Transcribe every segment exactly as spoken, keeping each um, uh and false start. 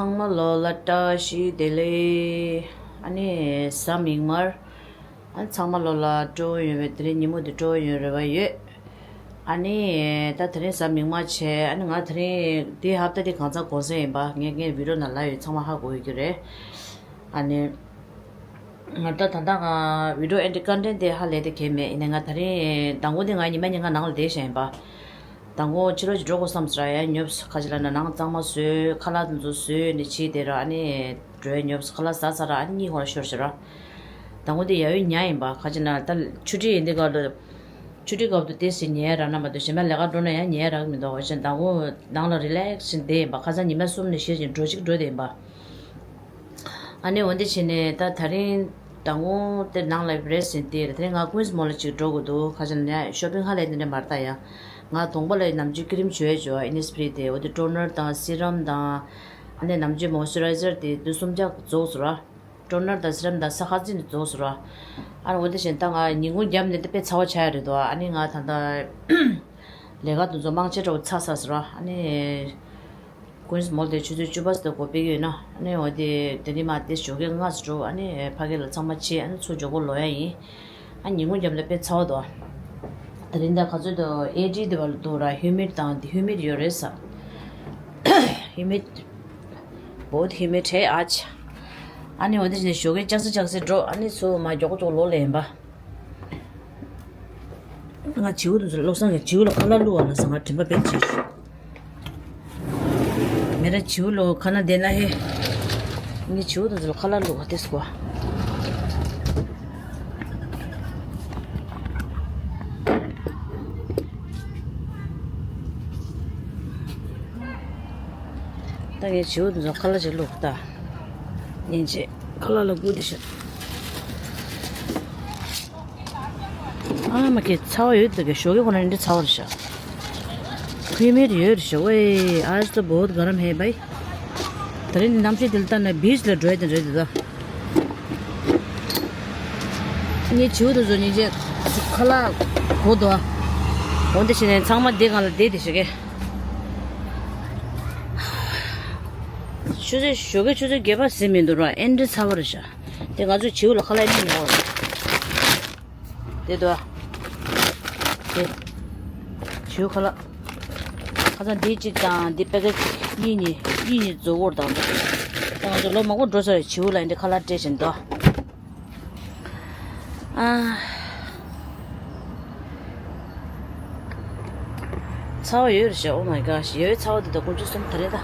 ཚང་མ་ལོ་ལ་བཀྲ་ཤིས་བདེ་ལེགས། ཨ་ནི་གཟའ་མིག་དམར། ཨ་ནི་ཚང་མ་ལོ་ལ་སྤྲོ་བོ་ཡོང་བའི་དེ་རིང་ཉིན་མོ་འདི་སྤྲོ་བོ་ཡོང་རེ་བ་ཡོད། ཨ་ནི་ད་དེ་རིང་གཟའ་མིག་དམར་བྱས། ཨ་ནི་ང་དེ་རིང་འདི་ཧབ་ཏ་འདི་གང་ཚང་དགོང་ཟས་ཡིན་པ། ངས་ངའི་བི་ཌིའོ་ནང་ལབ་ཡོད། ཚང་མ་ཧ་གོ་ཡོད་ཀྱི་རེད། ཨ་ནི། ང་ད་ད་ལྟ་ང་བི་ཌིའོ་ཨེ་ཌིཊ་ཀོན་ཊེན་ཊི་དེ་ཧ་ལས་དེ་གལ་མེད། ཡིན་ནའི་ང་དེ་རིང་མདང་དགོང་དེ་ང་ཉི་མ་ཉིན་གང་ནང་ལ་བསྡད་བཞག་ཡིན་པ། མདང་དགོང་ཕྱི་ལོགས་ཅིག་འགྲོ་དགོས་བསམ་ཟེར་ཡ་ཉོབ། ཁ་ཅིག་ལ་ན་ནང་གཙང་མ་བཟོས། ཁ་ལག་དེ་ཚོ་བཟོས་ནས་བྱས་དེ་ར། ཨ་ནི་འགྲོ་ཡ་ཉོབ། ཁ་ལག་ཟ་ཚར་ར། ཨ་ནི་གཉིད་ཁོག་ལ་ཤོར་ཤག་ར། མདང་དགོང་དེ་ཡ་ཡོད་ཉལ་ཡིན་པ། ཁ་ཅིག་ན་ད་ཆུ་ཊི་ཡིན་དེ་ག་ལོ། ཆུ་ཊི་སྐབས་དུ་དེ་ཟིན་ཉལ་ར་ན་མ་གཏོགས་གཞན་པ་ལས་ཀ་འགྲོ་ན་ཡང་ཉལ་རག་མི་འདུག་བ། ཞེས་མདང་དགོང་ནང་ལ་རི་ལེག་སི་བྱས་བསྡད་ཡིན་པ། ཁ་སང་ཉི་མ་གསུམ་ནས་བཞི་བཞིན་འགྲོ་གཅིག་འགྲོ་བསྡད་ཡིན་པ། ཨ་ནི་འོ་འདི་བྱས་ནས་ད་དེ་རིང་མདང་དགོང་དེ་ནང་ལ་རེས་ཟིན་ཏེ། དེ་རིང་ང་ཀུན་སི་མོལ་ལ་ཅིག་འགྲོ་དགོས་འདུག་ཁ་ཅིག་ན་ཤོ་པིང་ཧ་ལས་དེ་འདྲ་མ་རེད་ད་ཡ། ང་གདོང་པ་ལ་ནམ་རྒྱུན་ཀི་རིམ་བྱོས་བྱོས། ཨིན་ནི་སི་ཕི་རི་དེ། འོ་དེ་ཊོ་ནར་དང་སི་རམ་དང་། ཨ་ནི་ནམ་རྒྱུན་མོ་ཨིས་ཅུ་རའི་ཛར་དེ་དུས་གསུམ་ཆ་རྫོགས་སོང་ར། ཊོ་ནར་དང་སི་རམ་དང་ས་ཁ་ཚིན་རྫོགས་སོང་ར། ཨ་ནི་འོ་དེ་བཞིན་ད་ང་ཉིན་གུང་རྒྱབ་ནས་དེ་དཔེ་ཚ་བ་ཆགས་ཡ་རེད་དོ། ཨ་ནི་ང་ད་ལྟ་ལས་ཀ་དེ་ཚོ་མང་ཆེ་འདྲ་བོ་ཚར་ཚར་སོང་ར། ཨ་ནི་ཀུན་སི་མོལ་དེ་ཆུ་ཚོད་བཅུ་པ་ཙམ་དུ་སྒོ་ཕྱེ་གི་ཡོད་ན། ཨ་ནི་འོ་དེ་དེ་རིང་མ་དེ་ཞོགས་ཀས་སྔ་ཙམ་འགྲོ། ཨ་ནི་ཕ་གི་ལ་ཚང་མ་བྱེད། ཨ་ནི་ཚུར་མགྱོགས་པོ་ལོག་ཡ་ཡིན། ཨ་ཉིན་གུང་རྒྱབ་ལ་དཔེ་ཚ་བ་འདུག་དེ་རིང་ད་ག་ཚོད་འདུག་ཨེ་ཊི་དེ་བར་འདུག་ར། ཧིའུ་མིཌ་དང་དེ་ཧིའུ་མིཌ་ཡོད་རེད་ས། ཧིའུ་མིཌ། བོད་ཧིའུ་མིཌ་ཧེ་ཨ་ཅ། ཨ་ནི་འོ་དེ་བཞིན་ཞོགས་ཀས་ལྕགས་སི་ལྕགས་སི་འགྲོ། ཨ་ནི་ཚུར་མ་མགྱོགས་པོ་མགྱོགས་ལོག་ལེ་ཡིན་པ། ང་བྱིའུ་དེ་ཚོ་བློ་བཟང་གི་བྱིའུ་ལ་ཁ་ལག་བླུགས་པ་ལ་ཟ། ང་དྲན་པ་བེད་བྱས་ཤག་མེ་ར་བྱིའུ་ལོ་ཁ་ན་བསྡད་ན་ཧེ། ངས་བྱིའུ་དེ་ཚོ་ལ་ཁ་ལག་བླུགས་པ་དེ་སྐོ། ད་ངས་བྱིའུ་དེ་ཚོ་ཁ་ལག་ཅིག་བླུགས་ད། ཉིན་བྱེད་ཁ་ལག་ལ་སྒུག་བསྡད་ཤག་ཨ་མ་ཀེ་ཚ་བ་ཡོད་དེ་གེ་ཞོགས་ཀས་ཁོ་ན་འདི་ཚ་བ་རེད་ཤག་ཁུལ་མེད་ཡོད་རེད་ཤག་ཝེ། आज तो बहुत गर्म है भाई། དེ་རིང་གནམ་གཤིས་དེ་ལ་ལྟ་ན་བིཆ་ལ་འགྲོ་ཡ་དེ་རེད་དེ་ད། ངའི་བྱིའུ་དེ་ཚོ་ཉིན་བྱེད་ཁ་ལག་གོ་དོ། འོ་འདི་བྱས་ནས་ཚང་མ་འདི་སྒང་ལ་བསྡད་དེ་ཤག་གེ། ཆུ་ཚོད་ཞོགས་ཀས་ཆུ་ཚོད་བརྒྱད་པ་ཟིན་མི་འདུག་ར། ཨེ་འདྲ་ཚ་བ་རེད་ཤག་དེ་ང་ཚོའི་བྱིའུ་ལ་ཁ་ལག་ཨེ་འདྲ་ཉོ་བ་རེད། དེ་དོ། དེ། བྱིའུ་ཁ་ལག་ཁ་སང་འདི་གཅིག་དང་འདི་པེ་ཀེ་ཊི་གཉིས་གཉིས་གཉིས་གཉིས་རྫོགས་འོར་དང་། ད་ང་ཚོ་ལོ་མང་པོ་འགྲོ་ས་རེད། བྱིའུ་ལ་ཨེ་འདྲ་ཁ་ལག་སྤྲད་བཞིན་དོ། ཨ། ཚ་བ་ཡོད་རེད་ཤག Oh my gosh། ཡོད་ཚ་བ་འདི་དང་དགུ་བཅུ་གསུམ་ད་རེད་ད།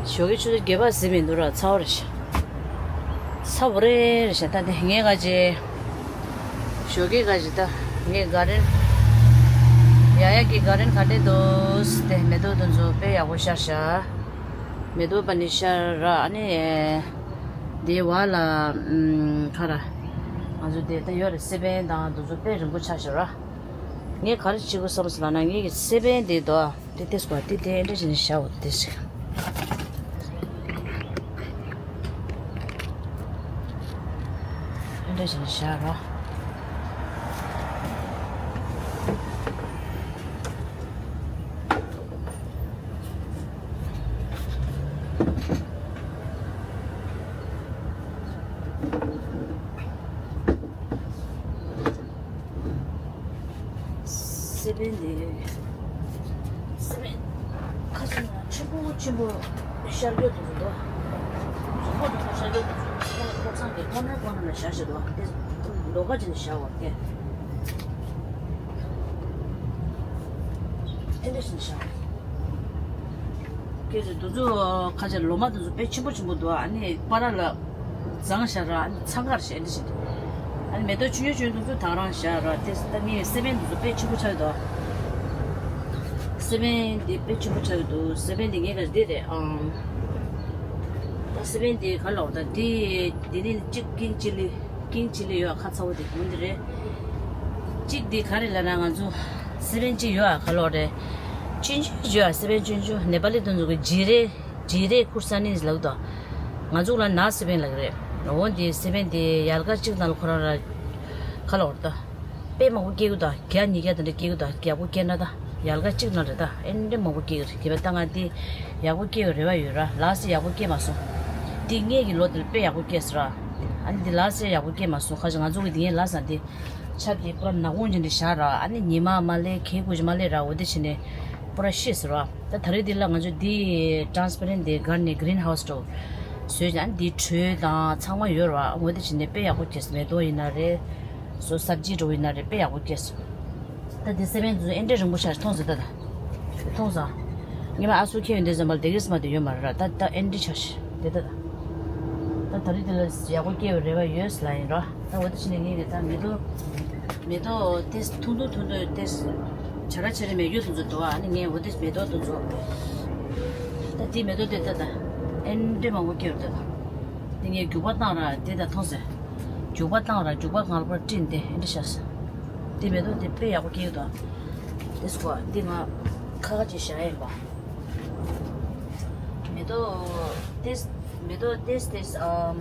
ཞོགས་ཀས་ཆུ་ཚོད་བརྒྱད་པ་ཟིན་མི་འདུག་ར། ཚ་བ་རེད་ཤག་ཚ་བ་རེད་རེད་ཤག་ད་འདི་ངས་ག་ཅི། ཞོགས་ཀས་ག་ཅི་ད། ངས་ག་རེན། ཡ་ཡ་གི་ག་རེན་ག་འདྲས་འདུག་དེ་མེ་ཏོག་དེ་ཚོ་དཔེ་ཡག་པོ་ཤར་ཤག་མེ་ཏོག་པ་ནི་ཤར་ར། ཨ་ནི། དེའི་བར་ལ། ཨམ། ཁ་ར། ང་ཚོ་དེ་ད་ཡོད་རེད། སེ་བན་དང་དེ་ཚོ་དཔེ་རིང་པོ་ཆགས་ཤག་ར། ངས་ག་རེ་བྱེད་དགོས་བསམ་སོང་ལབ་ན། ངས་ཀྱི་སེ་བན་དེ་དོ། དེ་ཏེས་པ་དེ་དེ་འདྲ་བྱས་ནས་བཞག་འོ་དེ་ཟེར། འདྲ་བྱས་ནས་བཞག་རོགས། སེ་བན་དེ། སེ་བན། ཁ་སང་ང་ཆེན་པོ་ཆེན་པོ་ཤར་རྒྱུ་དེ་ཚོ་འདུག་མཛུབ་མོ་དེ་ཚོ་ཤར་རྒྱུ་དེ་ཚོ་ཁོ་ལ་ཁོ་ཚང་གི་ཁོ་ནའི་ཁོ་ན་ལ་བཞག་བཞག་འདུག་དེ་ལོགས་ཀ་ཅིག་ནས་བཞག་འོ་དེ། དེ་འདྲ་ཞིག་བཞག་སྐད་ཆ་དེ་ཚོ་ཁ་ཆེ་ལོ་མ་དེ་ཚོ་དཔེ་ཆེན་པོ་ཆེན་པོ་འདུག་ཨ་ནི་པ་ར་ལ། བརྫངས་བཞག་ར། ཨ་ནི་ཚང་ཁར་བཤད་འདི་བྱེད་འདུག་ཨ་ནི་མེ་ཏོག་ཆུང་ཆུང་ཆུང་འདུག་ཚོ་ད་རང་བཞག་ར། དེ་ད་ངས་སེ་བན་འདུག་ཚོ་དཔེ་ཆེན་པོ་ཆགས་ཀྱི་འདུག་སེ་བན་འདི་དཔེ་ཆེན་པོ་ཆགས་ཀྱི་འདུག་སེ་བན་འདི་ངས་ག་འདི་རེད་ཨང་། ད་སེ་བན་འདི་ག་ལོག་ད་འདི་འདི་ནི་གཅིག་ཀིང་ཅི་ལི་ཀིང་ཅི་ལི་ཡོད་ཁ་ཚ་བོ་འདི་འོ་འདི་རེད། གཅིག་འདི་ག་རེ་ལབ་ན་ང་ཚོ་སེ་བན་གཅིག་ཡོད་ཨ་ག་ལོག་རེད། ཆུང་ཆུང་ཡོད་ཨ་སེ་བན་ཆུང་ཆུང་ནེ་པ་ལི་དེ་ཚོ་གི་ཇི་རེད། ཇི་རེ་ཁུར་ས་ནི་ལག་དོ། ང་ཚོ་ལ་ན་སེ་བན་ལག་རེད། འོ་འདི་སེ་བན་དེ་ཡལ་ག་གཅིག་ནང་ལ་ཁོ་རང་ར་ཁ་ལ་འོར་ད། དཔེ་མང་པོ་སྐྱེ་གི་ད་བརྒྱ་ཉིས་བརྒྱ་དེ་འདྲ་སྐྱེ་གི་ད་ཡག་པོ་སྐྱེ་ན་ད་ ཡལ་ག་གཅིག་ནང་རེད་ད། ཨེ་འདྲ་མང་པོ་སྐྱེ་གི་རེད། དེ་བས་ད་ང་འདི་ཡག་པོ་སྐྱེ་བའི་རེ་བ་ཡོད་ར། ལ་སི་ཡག་པོ་སྐྱེ་མ་སོང་། འདི་སྔས་ཀྱི་ལོ་དེར་དཔེ་ཡག་པོ་སྐྱེས་སོང་ར། ཨ་ནི་འདི་ལ་སི་ཡག་པོ་སྐྱེ་མ་སོང་། ཁ་ཅིག་ང་ཚོ་གི་འདི་ངའི་ལ་སི་འདི་ཆབ་ཀྱི་པུ་ར་ནག་པོ་ཅན་འདི་བཞག་ར། ཨ་ནི་ཉི་མ་མ་སླེབས་གད་ཀྱི་མ་སླེབས་ར། འོ་དེ་བྱས་ནས་པུ་ར་ཤི་སོང་ར། ད་ད་རེས་འདི་ལ་ང་ཚོ་འདི་ཊ་རན་སི་པེ་རེན་ཊི་འདི་སྒར་ནས་གི་རིན་ཧའུ་སི་འདྲ་བོ་བཟོས་ཀྱང་འདི་དྲོད་དང་ཚང་མ་ཡོད་ར། འོ་དེ་བྱས་ནས་དཔེ་ཡག་པོ་སྐྱེས་སོང་། མེ་ཏོག་ཡིན་ན་རེད། སོ་སབ་ཇི་འདྲ་བོ་ཡིན་ན་རེད། དཔེ་ཡག་པོ་སྐྱེས་སོང་། ད་འདི་སེ་བན་དུ་ཨེ་འདྲའི་རིང་པོ་ཆགས་མཐོང་སོང་། ད་ད་མཐོང་སོང་། ངས་མ་ཨ་སུ་ཁྱེད་ཡོད་འདི་ཙམ་པ་ལ་དེ་གིས་མ་དེ་ཡོད་མ་རེད་ར། ད་ད་ཨེ་འདྲའི་ཆགས་ཤི་དེ་ད་ད། ད་ད་རེས་དེ་ལ་ཡག་པོ་སྐྱེ་བའི་རེ་བ་ཡོད་ལ་ཡིན་ར། ད་འོ་དེ་ཕྱིན་ནས་ངས་ཀྱི་ད་མེ་ཏོག་མེ་ཏོག་དེ་ཐུང་ཐུང་ཐུང་ཐུང་དེ་བྱ་ར་ཆེ་རེ་མེད་རྒྱུ་དེ་ཚོ་འདུག་ཨ་ནི་ངས་འོ་དེ་མེ་ཏོག་དེ་ཚོ། ད་དེ་མེ་ཏོག་དེ་ད་ད་ཨེ་འདྲའི་མང་པོ་སྐྱེ་བ་དེ་ད། དེ་ངས་རྒྱུག་པ་བཏང་ར་དེ་ད་མཐོང་སོང་། རྒྱུག་པ་བཏང་ར་རྒྱུག་པ་གང་ལ་པར་སྤྲིན་དེ་ཨེ་འདྲ་ཤར་སོང་། དེ་མེ་ཏོག་དེ་དཔེ་ཡག་པོ་སྐྱེ་གི་འདུག་དེ་སྐོར་འདི་ང་ཁ་ཁ་ཅིག་བཞག་ཡིན་པ། མེ་ཏོག་དེ་མེ་ཏོག་དེ་དེ་ཨམ་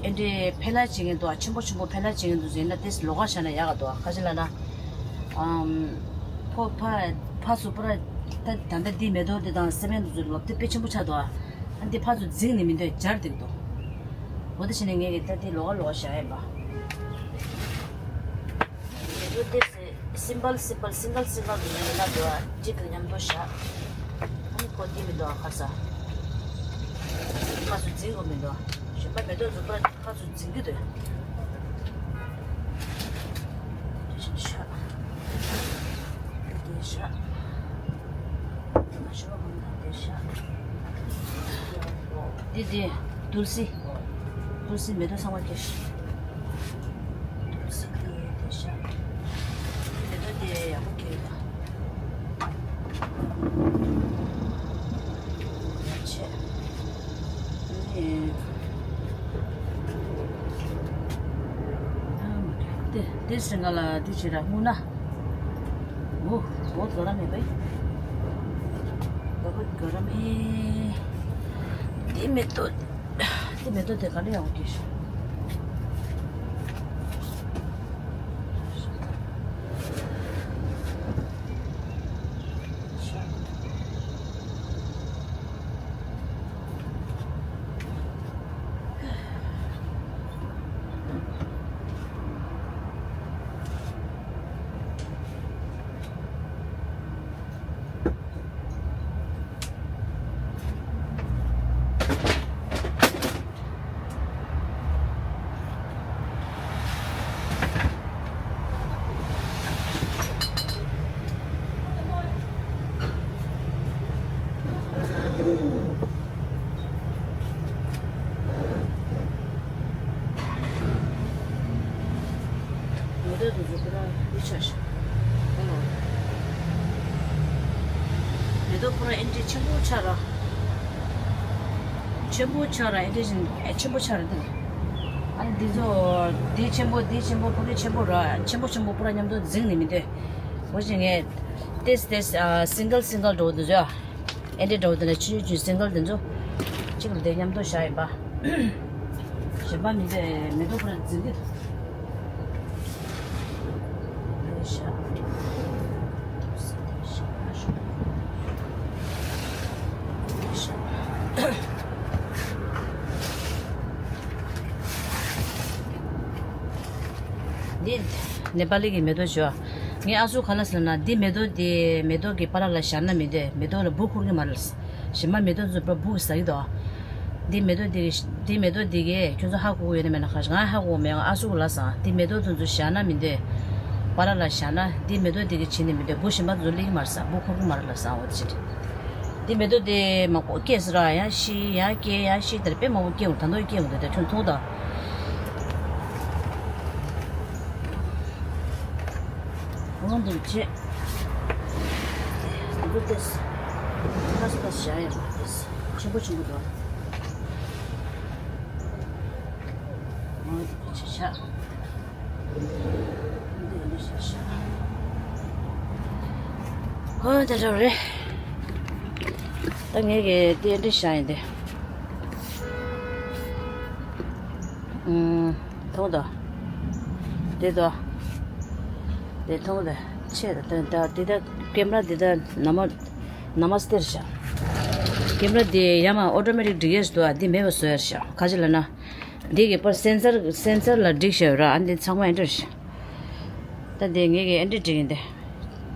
ཨེ་འདྲའི་འཕེལ་ལ་བྱེད་མཁན་འདུག་ཆེན་པོ་ཆེན་པོ་འཕེལ་ལ་བྱེད་མཁན་འདུག་ཟེར་ན་དེ་ལོགས་ཀ་བཞག་ན་ཡག་ག་འདུག་ཁ་ཅིག་ལ་ན་ཨམ་ཕོ་ཕ་ཕ་སུ་པ་ར་ད་ད་ལྟ་འདི་མེ་ཏོག་དེ་དང་སེ་བན་དེ་ཚོ་ལོབ་དེ་དཔེ་ཆེན་པོ་ཆགས་འདུག་ཨ་འདི་ཕར་ཚུར་འཛིང་ནས་མི་འདོད་སྦྱར་འདུག་འདུག་འོ་དེ་བྱས་ནས་ངས་ཀྱི་ད་འདི་ལོགས་ཀ་ལོགས་ཀ་བཞག་ཡིན་པ། འདི་ཚོ་དེ་སི་སིམ་པལ་སིམ་པལ་སིང་གལ་སིང་གལ་དུ་ཡིན་ན་འདུག་གཅིག་གི་མཉམ་དུ་བཞག་ཨ་ནི་ཁོ་འདི་མི་འདུག་ཁ་ས། ཕར་ཚུར་འཛིང་དགོས་མི་འདུག་གཞན་པ་མེ་ཏོག་ཚོ་པར་ཕར་ཚུར་འཛིང་གི་འདུག་འདི་བཞག་འདི་བཞག་འདི་འདི་ཏུལ་སི། ཏུལ་སི་མེ་ཏོག་ཚང་མ་སྐྱེས། ཏུལ་སི་འདི་འདི་ཤ། མེ་ཏོག་འདི་ཡག་པོ་སྐྱེས་ད། ཡག་ཆེ། ནི། ཨ་མ་སྐྱེས། འདི་འདི་སྲིན་ག་ལ་འདི་བྱེད་ར་སྔུ་ན། འོ། འོ་ག་ར་མེད་པས། འོ་ག་ར་མེད། འདི་མེ་ཏོག་འདི་མེ་ཏོག་དེ་ག་ལ་ཡག་པོ་སྐྱེས་ཤག་མེ་ཏོག་དེ་ཚོ་ཁོ་རང་འདི་ཆགས་ཤག་མེ་ཏོག་ཁོ་རང་ཨེ་འདྲའི་ཆེན་པོ་ཆགས་ར། ཆེན་པོ་ཆགས་ར་ཨེ་འདྲའི་ཆེན་ཨེ་ཆེན་པོ་ཆགས་ར་འདི། ཨ་ནི་འདི་ཚོ་འདི་ཆེན་པོ་འདི་ཆེན་པོ་ཁོ་འདི་ཆེན་པོ་ར། ཆེན་པོ་ཆེན་པོ་ཁོ་རང་མཉམ་དུ་འཛིང་ནས་མི་འདོད། འོ་ཞིག་ངས་ཏེས་ཏེས་ཨ་སིང་གལ་སིང་གལ་འགྲོ་འདུག་ཟེར། ཨེ་འདྲའི་འདྲ་བོ་དེ་འདྲ་ཆུང་ཆུང་ཆུང་སིང་གལ་དེ་ཚོ་གཅིག་ལ་དེ་མཉམ་དུ་བཞག་ཡིན་པ། གཞན་པ་མི་འདྲ་མེ་ཏོག་ཁོ་རང་འཛིན་གྱི་འདུག་དེ་བཞག་དེ་བཞག་འདི་ནེ་པ་ལི་གི་མེ་ཏོག་ཞོ། ངས་ཨ་སུ་ག་ལ་ཟེར་ན་འདི་མེ་ཏོག་འདི་མེ་ཏོག་གི་པ་ལགས་ལ་བཞག་ན་མི་འདོད། མེ་ཏོག་ལ་སྦུག་འཁུར་གི་མ་རེད། གཞན་པ་མེ་ཏོག་ཚོ་པ་སྦུག་གི་ཟ་གི་འདུག་འདི་མེ་ཏོག་འདི་གི་འདི་མེ་ཏོག་འདི་གི་ཁྱོད་ཚོ་ཧ་གོ་གི་ཡོད་ན་མེད་ན་ཁ་ང་ཧ་གོ་མེད། ང་ཨ་སུ་ག་ལ་ཟ་འདི་མེ་ཏོག་ཚོ་ཚོ་བཞག་ན་མི་འདོད། པ་ལགས་ལ་བཞག་ན་འདི་མེ་ཏོག་འདི་གི་བྱིན་ནི་མི་འདོད། སྦུག་གཞན་པ་ཚོ་སླེབས་གི་མ་རེད་ཟ། སྦུག་འཁུར་གི་མ་རེད་ལ་ཟ། འོ་དེ་ཅི་འདྲ། འདི་མེ་ཏོག་འདི་མང་པོ་སྐྱེས་ཟེར་ར། ཡང་ཤི་ཡང་སྐྱེ་ཡང་ཤི་དེར་དཔེ་མང་པོ་སྐྱེ་འོང་། ད་དུང་སྐྱེ་འོང་། དེ་དེ་ཁྱོད་མཐོང་དང་། འོང་འདུག་ཅེས། འདུག་སྟེ། ཁ་སི་ཁ་སི་བྱ་ཡ་མ་སྟེ། ཆེན་པོ་ཆེན་པོ་འདུག་འོང་འདུག་ཅེས་བྱ། ཨོ་དེ་འདྲ་རེད། ད་ངས་ཀྱི་དེ་འདྲ་བཞག་ཡིན་ཏེ། ཨུམ། མཐོང་དོ། དེ་དོ། དེ་མཐོང་དེ། ཆེ་ད་ད་ད་འདི་ད་ཀེམ་ར་འདི་ད་ན་མ་ན་མ་སྟེར་ཤག་ཀེམ་ར་འདི་ཡ་མ་ཨོ་ཊོ་མེ་ཊིག་འགྲིག་ཡས་འདུག་ཨ། འདི་མེད་པ་བཟོ་ཡས་ཤག་ཁ་ཅིག་ལ་ན་འདི་གི་པར་སེན་སར་སེན་སར་ལ་འགྲིག་ཤག་ཡོད་ར། ཨ་འདི་ཚང་མ་ཨེ་འདྲ་ཤག་ད་འདི་ངེད་ཀྱི་ཨེ་འདྲ་འགྲིག་ཡིན་ཏེ།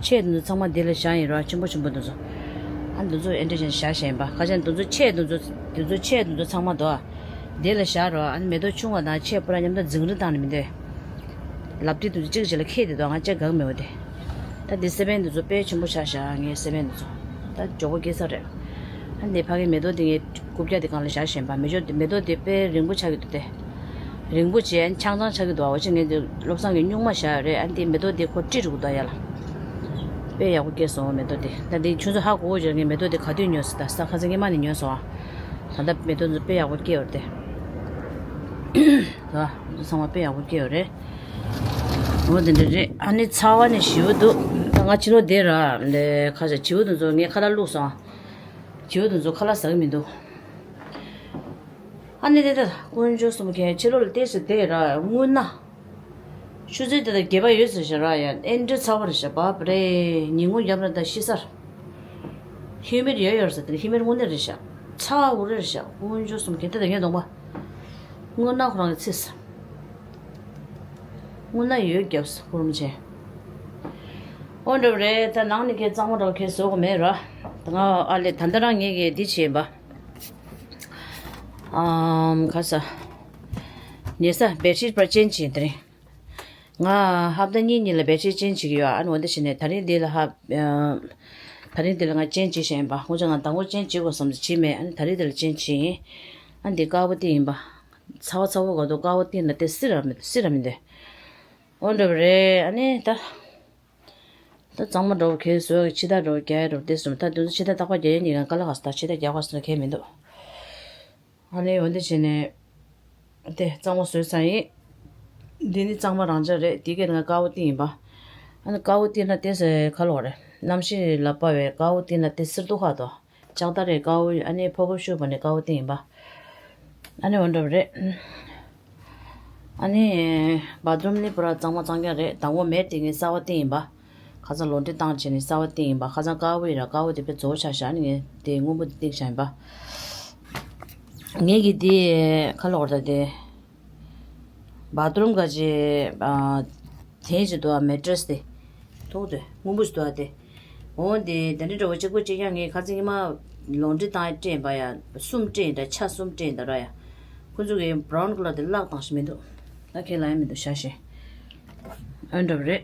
ཆེ་འདི་ཚོ་ཚང་མ་འདི་ལ་བཞག་ཡིན་ར། ཆེན་པོ་ཆེན་པོ་འདི་ཚོ། ཨ་འདི་ཚོ་ཨེ་འདྲ་བཞག་བཞག་བཞག་ཡིན་པ། ཁ་ཅིག་འདི་ཚོ་ཆེ་འདི་ཚོ་འདི་ཚོ་ཆེ་འདི་ཚོ་ཚང་མ་འདུག་ཨ། འདི་ལ་བཞག་ར། ཨ་ནི་མེ་ཏོག་ཆུང་བ་དང་ཆེ་པོ་ར་མཉམ་དུ་འཛིང་རེས་བཏང་ནི་མི་འདུག་ལབ་དེ་དུས་གཅིག་གཅིག་ལ་ཁེལ་དེ་དོ། ང་ཅག་གང་མེད་པ་དེ། ད་འདི་སེ་བན་འདི་ཚོ་དཔེ་ཆེན་པོ་ཆགས་ཤག་ངའི་སེ་བན་འདི་ཚོ། ད་མགྱོགས་པོ་སྐྱེས་ས་རེད། ཨ་འདི་ཕ་གི་མེ་ཏོག་འདི་ངའི་རྐུབ་བཀྱག་དེ་སྒང་ལ་བཞག་བཞིན་པ། མེ་ཏོག་འདི་མེ་ཏོག་འདི་དཔེ་རིང་པོ་ཆགས་ཀྱི་འདུག་སྟེ། རིང་པོ་བྱས་ཨ་ཆང་ཆང་ཆགས་ཀྱི་འདུག་ཨ། འོ་ཅི་ངས་འདི་བློ་བཟང་གི་སྨྱུག་མ་བཞག་ཡོད་རེད། ཨ་འདི་མེ་ཏོག་འདི་ཁོ་ཀྲི་རུ་འདུག་ཡ་ལ། དཔེ་ཡག་པོ་སྐྱེས་སོང་མེ་ཏོག་འདི། ད་འདི་ཁྱོད་ཚོ་ཧ་གོ་གོ་བྱས། ངས་མེ་ཏོག་འདི་ག་དུས་ཉོས་ཟེར། ད་ས་ཁ་སང་ཉི་མ་ནས་ཉོས་སོང་ཨ། ད་ལྟ་མེ་ཏོག་ཚོ་དཔེ་ཡག་པོ་སྐྱེས་ཡོད་རེད་དེ། ད་ཚང་མ་དཔེ་ཡག་པོ་སྐྱེས་ཡོད་རེད། འོ་དེ་འདྲ་རེད། ཨ་ནི་ཚ་བ་ནི་ཞེ་པོ་འདུག་ད་ང་ཕྱི་ལོགས་བསྡད་ར། ལས་ཁ་ཤས་བྱིའུ་དེ་ཚོ་ངས་ཁ་ལག་བླུགས་སོང་། བྱིའུ་དེ་ཚོ་ཁ་ལག་ཟ་གི་མི་འདུག་ཨ་ནི་དེ་ལྟར་དཀོན་མཆོག་གསུམ་མཁྱེན། ཕྱི་ལོགས་ལ་བལྟས་སུ་བསྡད་ར། རྔུལ་ནག་ཆུ་ཚོད་དེ་དག་བརྒྱད་པ་ཡོད་ཟེར་ཤག་ར། ཡ་ཨེ་འདྲ་ཚ་བ་རེད་ཤག་བབ་རེད། ཉིན་གུང་རྒྱབ་ན་ད་ཤི་ས་རེད། ཧིའུ་མིཌ་ཡོད་ཡོད་ཟེར། དེ་ཧིའུ་མིཌ་དངོས་གནས་རེད་ཤག་ཚ་བ་འུར་རེད་ཤག་དཀོན་མཆོག་གསུམ་མཁྱེན། དེ་ད་ངས་གདོང་པ་རྔུལ་ནག་ཁོ་རང་གི་ཚིག་རྔུལ་ནག་ཡོད་རྒྱབ་ས་ཁུ་རུམ་ཆེན། ཨོ་འདྲ་བ་རེད། ད་ནང་ནས་ཁྱེད་གཙང་མ་འདྲ་བ་ཁྱེད་བཟོ་དགོས་མེད་ར། ད་ང་ཨ་ལས་ད་ལྟ་རང་ངས་ཀྱི་འདི་བྱས་པ། ཨམ་ག་ས། ཉལ་ས་བེད་ཤིཊ་པར་ཅེན་ཇི་བྱས་དེ་རིང་། ང་ཧབ་ཏ་གཉིས་གཉིས་ལ་བེད་ཤིཊ་ཅེན་ཇི་བྱེད་ཀྱི་ཡོད། ཨ་ནི་འོ་འདི་བྱས་ནས་ད་རིང་འདི་ལ་ཧབ་ཨ། ད་རིང་འདི་ལ་ང་ཅེན་ཇི་བྱས་ཡིན་པ། ཁོང་ཚོ་ང་དང་པོ་ཅེན་ཇི་བྱེད་དགོས་བསམ་ཚེ་བྱས་མེད། ཨ་ནི་ད་རིང་འདི་ལ་ཅེན་ཇི་བྱས་ཡིན། ཨ་འདི་དཀར་པོ་སྟེང་ཡིན་པ། ཚ་བ་ཚ་བོ་ག་དུ་དཀར་པོ་སྟེང་ལ་དེ་སི་ར་མི་སི་ར་མི་འདུག་ཨོ་འདྲ་བ་རེད། ཨ་ནི་ད། ད་གཙང་མ་འདྲ་བོ་གས་བཟོས་ཕྱི་ཐག་འདྲ་བོ་རྒྱག་ཡ་འདྲ་བོ་དེ་སོང་། ད་དུང་ཕྱི་ཐག་རྟག་པར་རྒྱག་ཡ་གཉིས་ཀ་ལ་ག་ས་ད་ཕྱི་ཐག་རྒྱག་ག་སོང་གས་མི་འདུག་ཨ་ནི་འོ་འདི་བྱས་ནས་དེ་གཙང་མ་བཟོས་ཚར་ཡིན། འདི་ནི་གཙང་མ་རང་འཇགས་རེད། དེ་གས་ང་དཀར་པོ་སྟེང་ཡིན་པ། ཨ་ནི་དཀར་པོ་སྟེང་ན་དེ་ཟེར་ག་ལོག་རེད། གནམ་གཤིས་ལ་དཔག་པའི་དཀར་པོ་སྟེང་ན་དེ་སིར་དུ་ཁ་དོ། ལྕགས་དར་རེད་དཀར་པོ། ཨ་ནི་ཕོ་བོ་ཤུ་བ་ནི་དཀར་པོ་སྟེང་ཡིན་པ། ཨ་ནི་འོ་འདྲ་བ་རེད། ཨ་ནི། བཱ་ཐི་རུམ་ནི་པུ་ར་གཙང་མ་གཙང་རྐྱང་རེད། དང་པོ་མེད་དེ་ངའི་གསར་པ་བཏིང་ཡིན་པ། ཁ་སང་ལོ་འདྲི་བཏང་བྱས་ནས་གསར་པ་བཏིང་ཡིན་པ། ཁ་སང་དཀར་པོ་ཡིན་ར། དཀར་པོ་དེ་དཔེ་བཙོག་ཆགས་ཤག་ཨ་ནི་ངས་དེ་སྔོན་པོ་དེ་བཏིང་བཞག་ཡིན་པ། ངས་ཀྱི་དེ་ཁ་ལོག་ད་དེ། བཱ་ཐི་རུམ་ག་ཅེ། དེ་ཅི་འདུག་ཨ། མེ་ཊི་རེ་སི་དེ། ཐོག་དེ་སྔོན་པོ་ཞིག་འདུག་ཨ་དེ། འོ་དེ་དེ་འདྲ་འདྲ་བོ་གཅིག་པོ་གཅིག་རྐྱང་ངས་ཁ་སང་ཉི་མ་ལོ་འདྲི་བཏང་ཡ་སྤྲད་ཡིན་པ་ཡ། གསུམ་སྤྲད་ཡིན་ད། ཆ་གསུམ་སྤྲད་ཡིན་ད་ར་ཡ། ཁོ་ཚོ་གི་བྷ་རའུན་ཀ་ལར་དེ་བརླག་བཏང་ཞིག་མི་འདུག་ད་ཁས་ལ་ཡ་མི་འདུག་ཤ་ཤེ། ཨ་འདྲ་བ་རེད།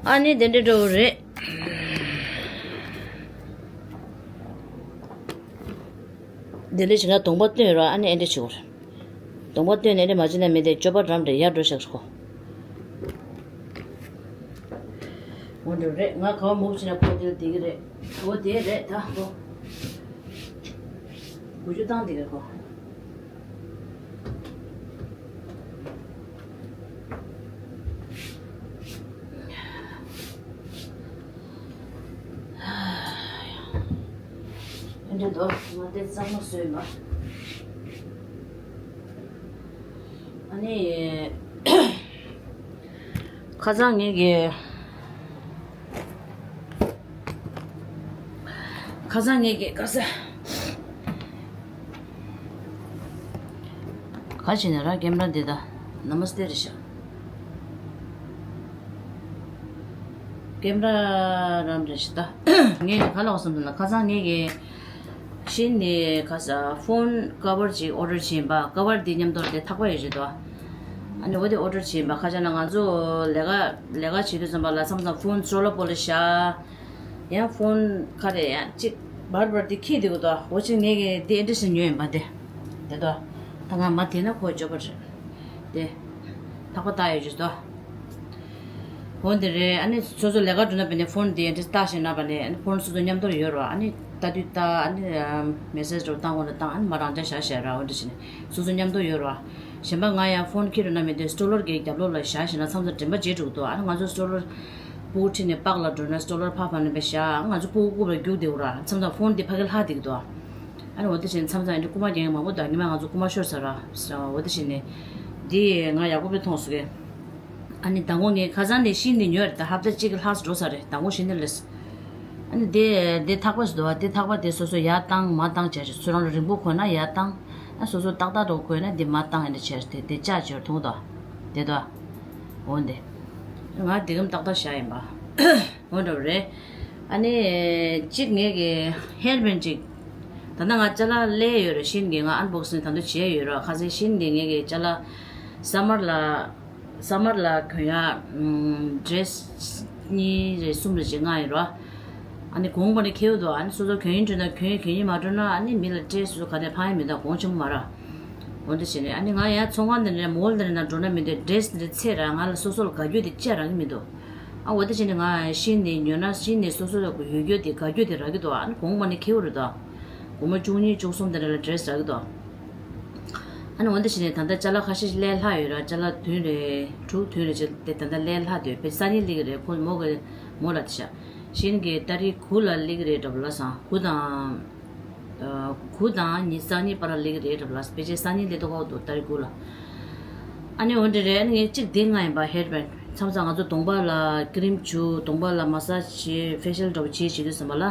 ཨ་ནི་དེ་འདྲ་འདྲ་བོ་རེད། དེ་འདྲ་བྱས་ན་གདོང་པ་སྟོན་ར། ཨ་ནི་ཨེ་འདྲ་བྱེད་དགོས་རེད། གདོང་པ་སྟོན་ནས་ཨེ་འདྲ་མ་བྱེད་ན་མི་དེ་སྐྱོ་པ་འགྲམ་རེད་ཡར་འགྲོ་ཤག་ཁོ། འོ་འདྲ་རེད། ང་ག་བ་མུབ་བྱས་ན་ཁོ་དེ་ལ་བསྡད་ཀྱི་རེད། འོ་དེ་རེད་ད་ཁོ། འུ་ཅུ་བཏང་བསྡད་ཀྱི་ཁོ། འདི་འདུག་ང་དེ་གཙང་མ་བཟོས་མ། ཨ་ནི། ཁ་སང་ངེད་ཀྱི། ཁ་སང་ངེད་ཀྱི་ཁ་ས། ག་བྱས་ན་ར་ཀེམ་ར་འདི་ད་ན་མ་སྟེ་རེད་ཤག་ཀེམ་ར་རམ་རེད་ཤག་ད་ངས་ག་ལ་བསམ་ན་ཁ་སང་ངེད་ཀྱི་ཤིན་ནི་ཁ་ས་ཕོན་ཀ་བར་ཅིག་ཨོ་ཌར་བྱས་ཡིན་པ། ཀ་བར་འདི་མཉམ་དུ་དེ་ཐག་པ་ཡོད་ཅིག་ཏོ། ཨ་ནི་འོ་དེ་ཨོ་ཌར་བྱས་ཡིན་པ། ཁ་ཅག་ན་ང་ཚོ་ལས་ཀ་ལས་ཀ་བྱེད་དུས་ཙམ་པ་ལ་མཚམས་མཚམས་ཕོན་སོ་ལོ་པོ་ལ་བཞག་ཡང་ཕོན་ག་རེ་ཡང་གཅིག་བར་བར་དེ་ཁྱེར་བསྡད་དགོས་དོ། འོ་ཅིག་ངས་གི་དེ་ཨེ་འདྲ་ཞིག་ཉོས་ཡིན་པ་དེ། དེ་དོ། ད་ང་མ་དེ་ན་ཁོ་སྐྱོ་པོ་རེད། དེ། ཐག་པ་བཏགས་ཡོད་ཅིག་དོ། འོ་དེ་རེད། ཨ་ནི་སོ་སོ་ལས་ཀ་འགྲོ་ན་བས་ནས་ཕོན་དེ་ཨེ་འདྲ་བཏགས་ཤིག་ན་བས་ནས་ཨ་ནི་ཕོན་སོ་སོ་མཉམ་དུ་ཡོད་རོ། ཨ་ནི་ལྟ་དུས་ལྟ། ཨ་ནི་མེ་སེ་ཇི་འགྲོ་བཏང་དགོས་ན་བཏང་། ཨ་ནི་མ་རང་འཇགས་བཞག་བཞག་ར། འོ་འདྲ་བྱས་ནས་སོ་སོ་མཉམ་དུ་ཡོད་རོ། གཞན་པ་ང་ཡང་ཕོན་ཁྱེར་འགྲོ་ན་མི་དེ་སི་ཊོ་ལར་གྱི་རྒྱབ་ལོགས་ལ་བཞག་ཤིག་ན་མཚམས་མཚམས་དྲན་པ་བརྗེད་འགྲོ་གི་འདུག་ཨ་ནི་ང་ཚོ་སི་ཊོ་ལར་སྤུ་གུ་ཁྲིད་ནས་པཱག་ལ་འགྲོ་ན་སི་ཊོ་ལར་ཕར་ཕར་ནས་བཞག་ང་ཚོ་སྤུ་གུ་རྐུབ་ལ་རྒྱུག་བསྡད་འོ་ར། མཚམས་མཚམས་ཕོན་འདི་ཕ་གི་ལྷག་བསྡད་ཀྱི་འདུག་ཨ་ནི་འོ་དེ་བྱས་ནས་མཚམས་མཚམས་ཨེ་འདྲ་རྐུ་མ་རྒྱག་མཁན་མང་པོ་འདུག་ཉི་མ་ང་ཚོ་རྐུ་མ་ཤོར་ཚར་ར། འོ་དེ་བྱས་ནས་འདི་ང་ཡག་པོ་དཔེ་མཐོང་སོང་གས། ཨ་ནི་མདང་དགོང་ངས་ཁ་སང་ནས་ཤིང་འདི་ཉོས་རེད། ད་ཧབ་ཏ་གཅིག་གི་ལྷག་འགྲོ་ས་རེད། མདང་དགོང་ཤིང་འདི་ལས། ཨ་ནི་དེ་དེ་ཐག་པ་ཞིག་འདུག་བ། དེ་ཐག་པ་དེ་སོ་སོ་ཡར་བཏང་མར་བཏང་བྱས་ཤིག་ཚུར་རང་ལ་རིང་པོ་འགོར་ན་ཡར་བཏང་། ཨ་སོ་སོ་ཏག་ཏག་འགྲོ་དགོས་ན་དེ་མར་བཏང་ཡིན་ན་བྱས་དེ་དེ་ལྕགས་བྱས་འཐུང་དོ། དེ་དོ། འོ་འདི། ང་འདི་གམ་ཏག་ཏག་བཞག་ཡིན་པ། འོ་འདྲ་བ་རེད། ཨ་ནི་གཅིག་ངས་ཀྱི་ཧེར་བན་གཅིག་ད་ལྟ་ང་ཅ་ལག་ལས་ཡོད་རེད། ཤིན་གྱི་ང་ཨན་བོག་སིང་ད་དུང་བྱས་ཡོད་རེད། ཁ་སང་ཤིན་གྱི་ངས་ཀྱི་ཅ་ལག་ས་མར་ལ་ས་མར་ལ་གྱོན་ཡ་ཌེ་རེ་སི་གཉིས་རེ་གསུམ་རེ་ཅིག་མངགས་ཡོད་རེད། ཨ་ནི་གོང་པ་ནས་ཁེའུ་དོ། ཨ་ནི་སོ་སོ་གྱོན་ཡིན་འགྲོ་ན་གྱོན། གྱོན་ཡིན་མ་འགྲོ་ན་ཨ་ནི་མི་ལ་སྤྲད། སོ་སོ་ག་ནས་ཕང་ཡིན་མི་འདུག་གོང་ཆེན་པོ་མ་ར། འོ་འདི་བྱས་ནས་ཨ་ནི་ང་ཡང་ཚོང་ཁང་འདི་ནས་མོལ་འདི་ནས་ན་འགྲོ་ན་མི་འདུག་ཌེ་རེ་སི་འདི་ཚེ་ར་ང་ལ་སོ་སོ་ལ་དགའ་རྒྱུ་དེ་བཅས་རག་གི་མི་འདུག་ཨ་འོ་འདི་བྱས་ནས་ང་ཤིན་ནས་ཉོ་ན་ཤིན་ནས་སོ་སོ་ལ་ཡོད་རྒྱུ་དེ་དགའ་རྒྱུ་དེ་རག་གི་འདུག་ཨ་ནི་གོང་མ་ནས་ཁེའུ་རེད་དོ། སྒོར་མོ་བཅུ་གཉིས་བཅུ་གསུམ་དེ་འདྲ་ལ་ཌེ་རེ་སི་རག་གི་འདུག་ཨ་ནི་འོ་འདི་བྱས་ནས་ད་ལྟ་ཅ་ལག་ཁ་ཤས་ལས་སླ་ཡོད་ར། ཅ་ལག་བདུན་རེ་དྲུག་བདུན་རེ་བྱས་ཏེ་ད་ལྟ་ལས་སླ་དེ་བས་སང་ཉིན་སླེབས་ཀྱི་རེད། ཁོ་མོ་གི་མོ་ལ་དེ་ཤ་ཤིན་གྱི་ཏ་རིག་དགུ་ལ་སླེབས་ཀྱི་རེད་འདྲ་པོ་ལ་སང་དགུ་དང་། དགུ་དང་ཉི་ཤུ་རྩ་གཉིས་བར་ལ་སླེབས་ཀྱི་རེད་འདྲ་པོ་ལ། ཕལ་ཆེར་སང་ཉིན་སླེབས་དུས་ཁག་འདུག་ཏ་རིག་དགུ་ལ། ཨ་ནི་འོ་འདྲ་རེད། ཨ་ནི་ངས་གཅིག་དེ་མངགས་ཡིན་པ། ཧེར་བན། མཚམས་མཚམས་ང་ཚོ་གདོང་པ་ལ་ཀི་རིམ་བྱུག་གདོང་པ་ལ་མ་སཱ་ཇི་བྱེད། ཕེ་ཤལ་འདྲ་པོ་བྱེད་བྱེད་དུས་ཙམ་པ་ལ།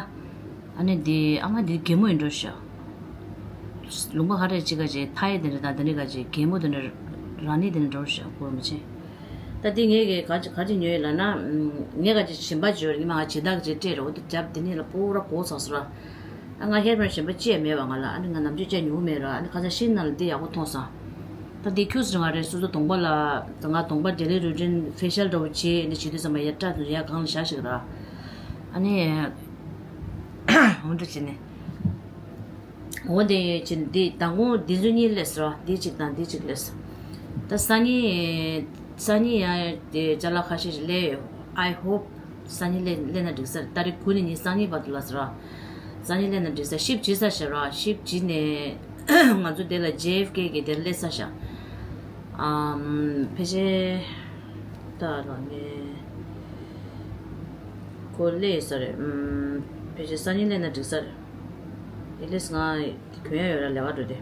ཨ་ནི་འདི་ཨ་མ་འདི་གད་མོ་ཡིན་འགྲོ་ཤག་ལུང་པ་ཧ་རེ་གཅིག་ག་ཅེ་ཐ་ཡེ་དེ་འདྲ་དང་དེ་འདྲ་ག་ཅེ་གད་མོ་དེ་འདྲ་རང་ནི་དེ་འདྲ་འགྲོ་ཤག་གོ་མི་ཆེ། ད་འདི་ངས་གི་ག་ཅི་ག་ཅི་ཉོས་ལ་ན། ངས་ག་ཅི་ཞིམ་པ་བརྗོད་རེད། ངས་མ་ཇི་ལྟར་ག་ཅེ་སྤྲད་རེད། འོ་དེ་རྒྱབ་དེ་ནི་ལ་པོ་ར་གོ་ཚང་སོ་ར། ཨ་ང་ཧེར་མེར་ཞིམ་པ་ཅེས་མེད་བ། ང་ལ་ཨ་ནི་ང་ནམ་རྒྱུན་ཅེས་ཉོ་མེད་ར། ཨ་ནི་ཁ་ཚ་ཤིང་ནང་ལ་འདི་ཡག་པོ་མཐོང་སོང་། ད་འདི་ཁྱུག་སི་ང་རེ་སོ་སོ་གདོང་པ་ལ་ད་ང་གདོང་པ་ཌེ་ལི་རུ་ཊིན་ཕེ་ཤལ་འདྲ་བོ་བྱེད་འདི་བྱེད་དུས་ཙམ་པ་ཡ་སྐྲ་དུ་ཡ་གང་ལ་བཞག་ཞིག་ར། ཨ་ནི། འོ་འདྲ་བྱས་ནས། འོ་དེ་བྱས་ནས་འདི་མདང་དགོང་འདི་ཚོ་གཉིས་སླེབས་སོང་། འདི་གཅིག་དང་འདི་གཅིག་སླེབས་སོང་། ད་སང་ཉིན། སང་ཉིན་ཡང་དེ་ཅ་ལག་ཁ་ཤས་ཤིག་སླེབས་ཡོད། I hope སང་ཉིན་སླེབས་སླེབས་ན་འགྲིག་ས་རེད། ཏ་རིག་དགུ་ནས་ཉི་ཤུ་རྩ་གཉིས་བར་དུ་ལ་ཟེར་བ། སང་ཉིན་སླེབས་ན་འགྲིག་ས། ཤིབ་བྱེད་ས་ཞེས་ར། ཤིབ་བྱེད་ནས་ང་ཚོ་དེ་ལ་ཇེ་ཨེཕ་ཀེ་གི་དེར་སླེབས་ས་ཤག་ཨམ། ཕལ་ཆེར་ད་ལོ་ངས་ཁོ་སླེབས་ས་རེད། ཨམ། ཕལ་ཆེར་སང་ཉིན་སླེབས་ན་འགྲིག་ས་རེད། ཨེ་ལིས་ང་གྱོན་ཡ་ཡོད་ར། ལེ་བ་འགྲོ་དེ།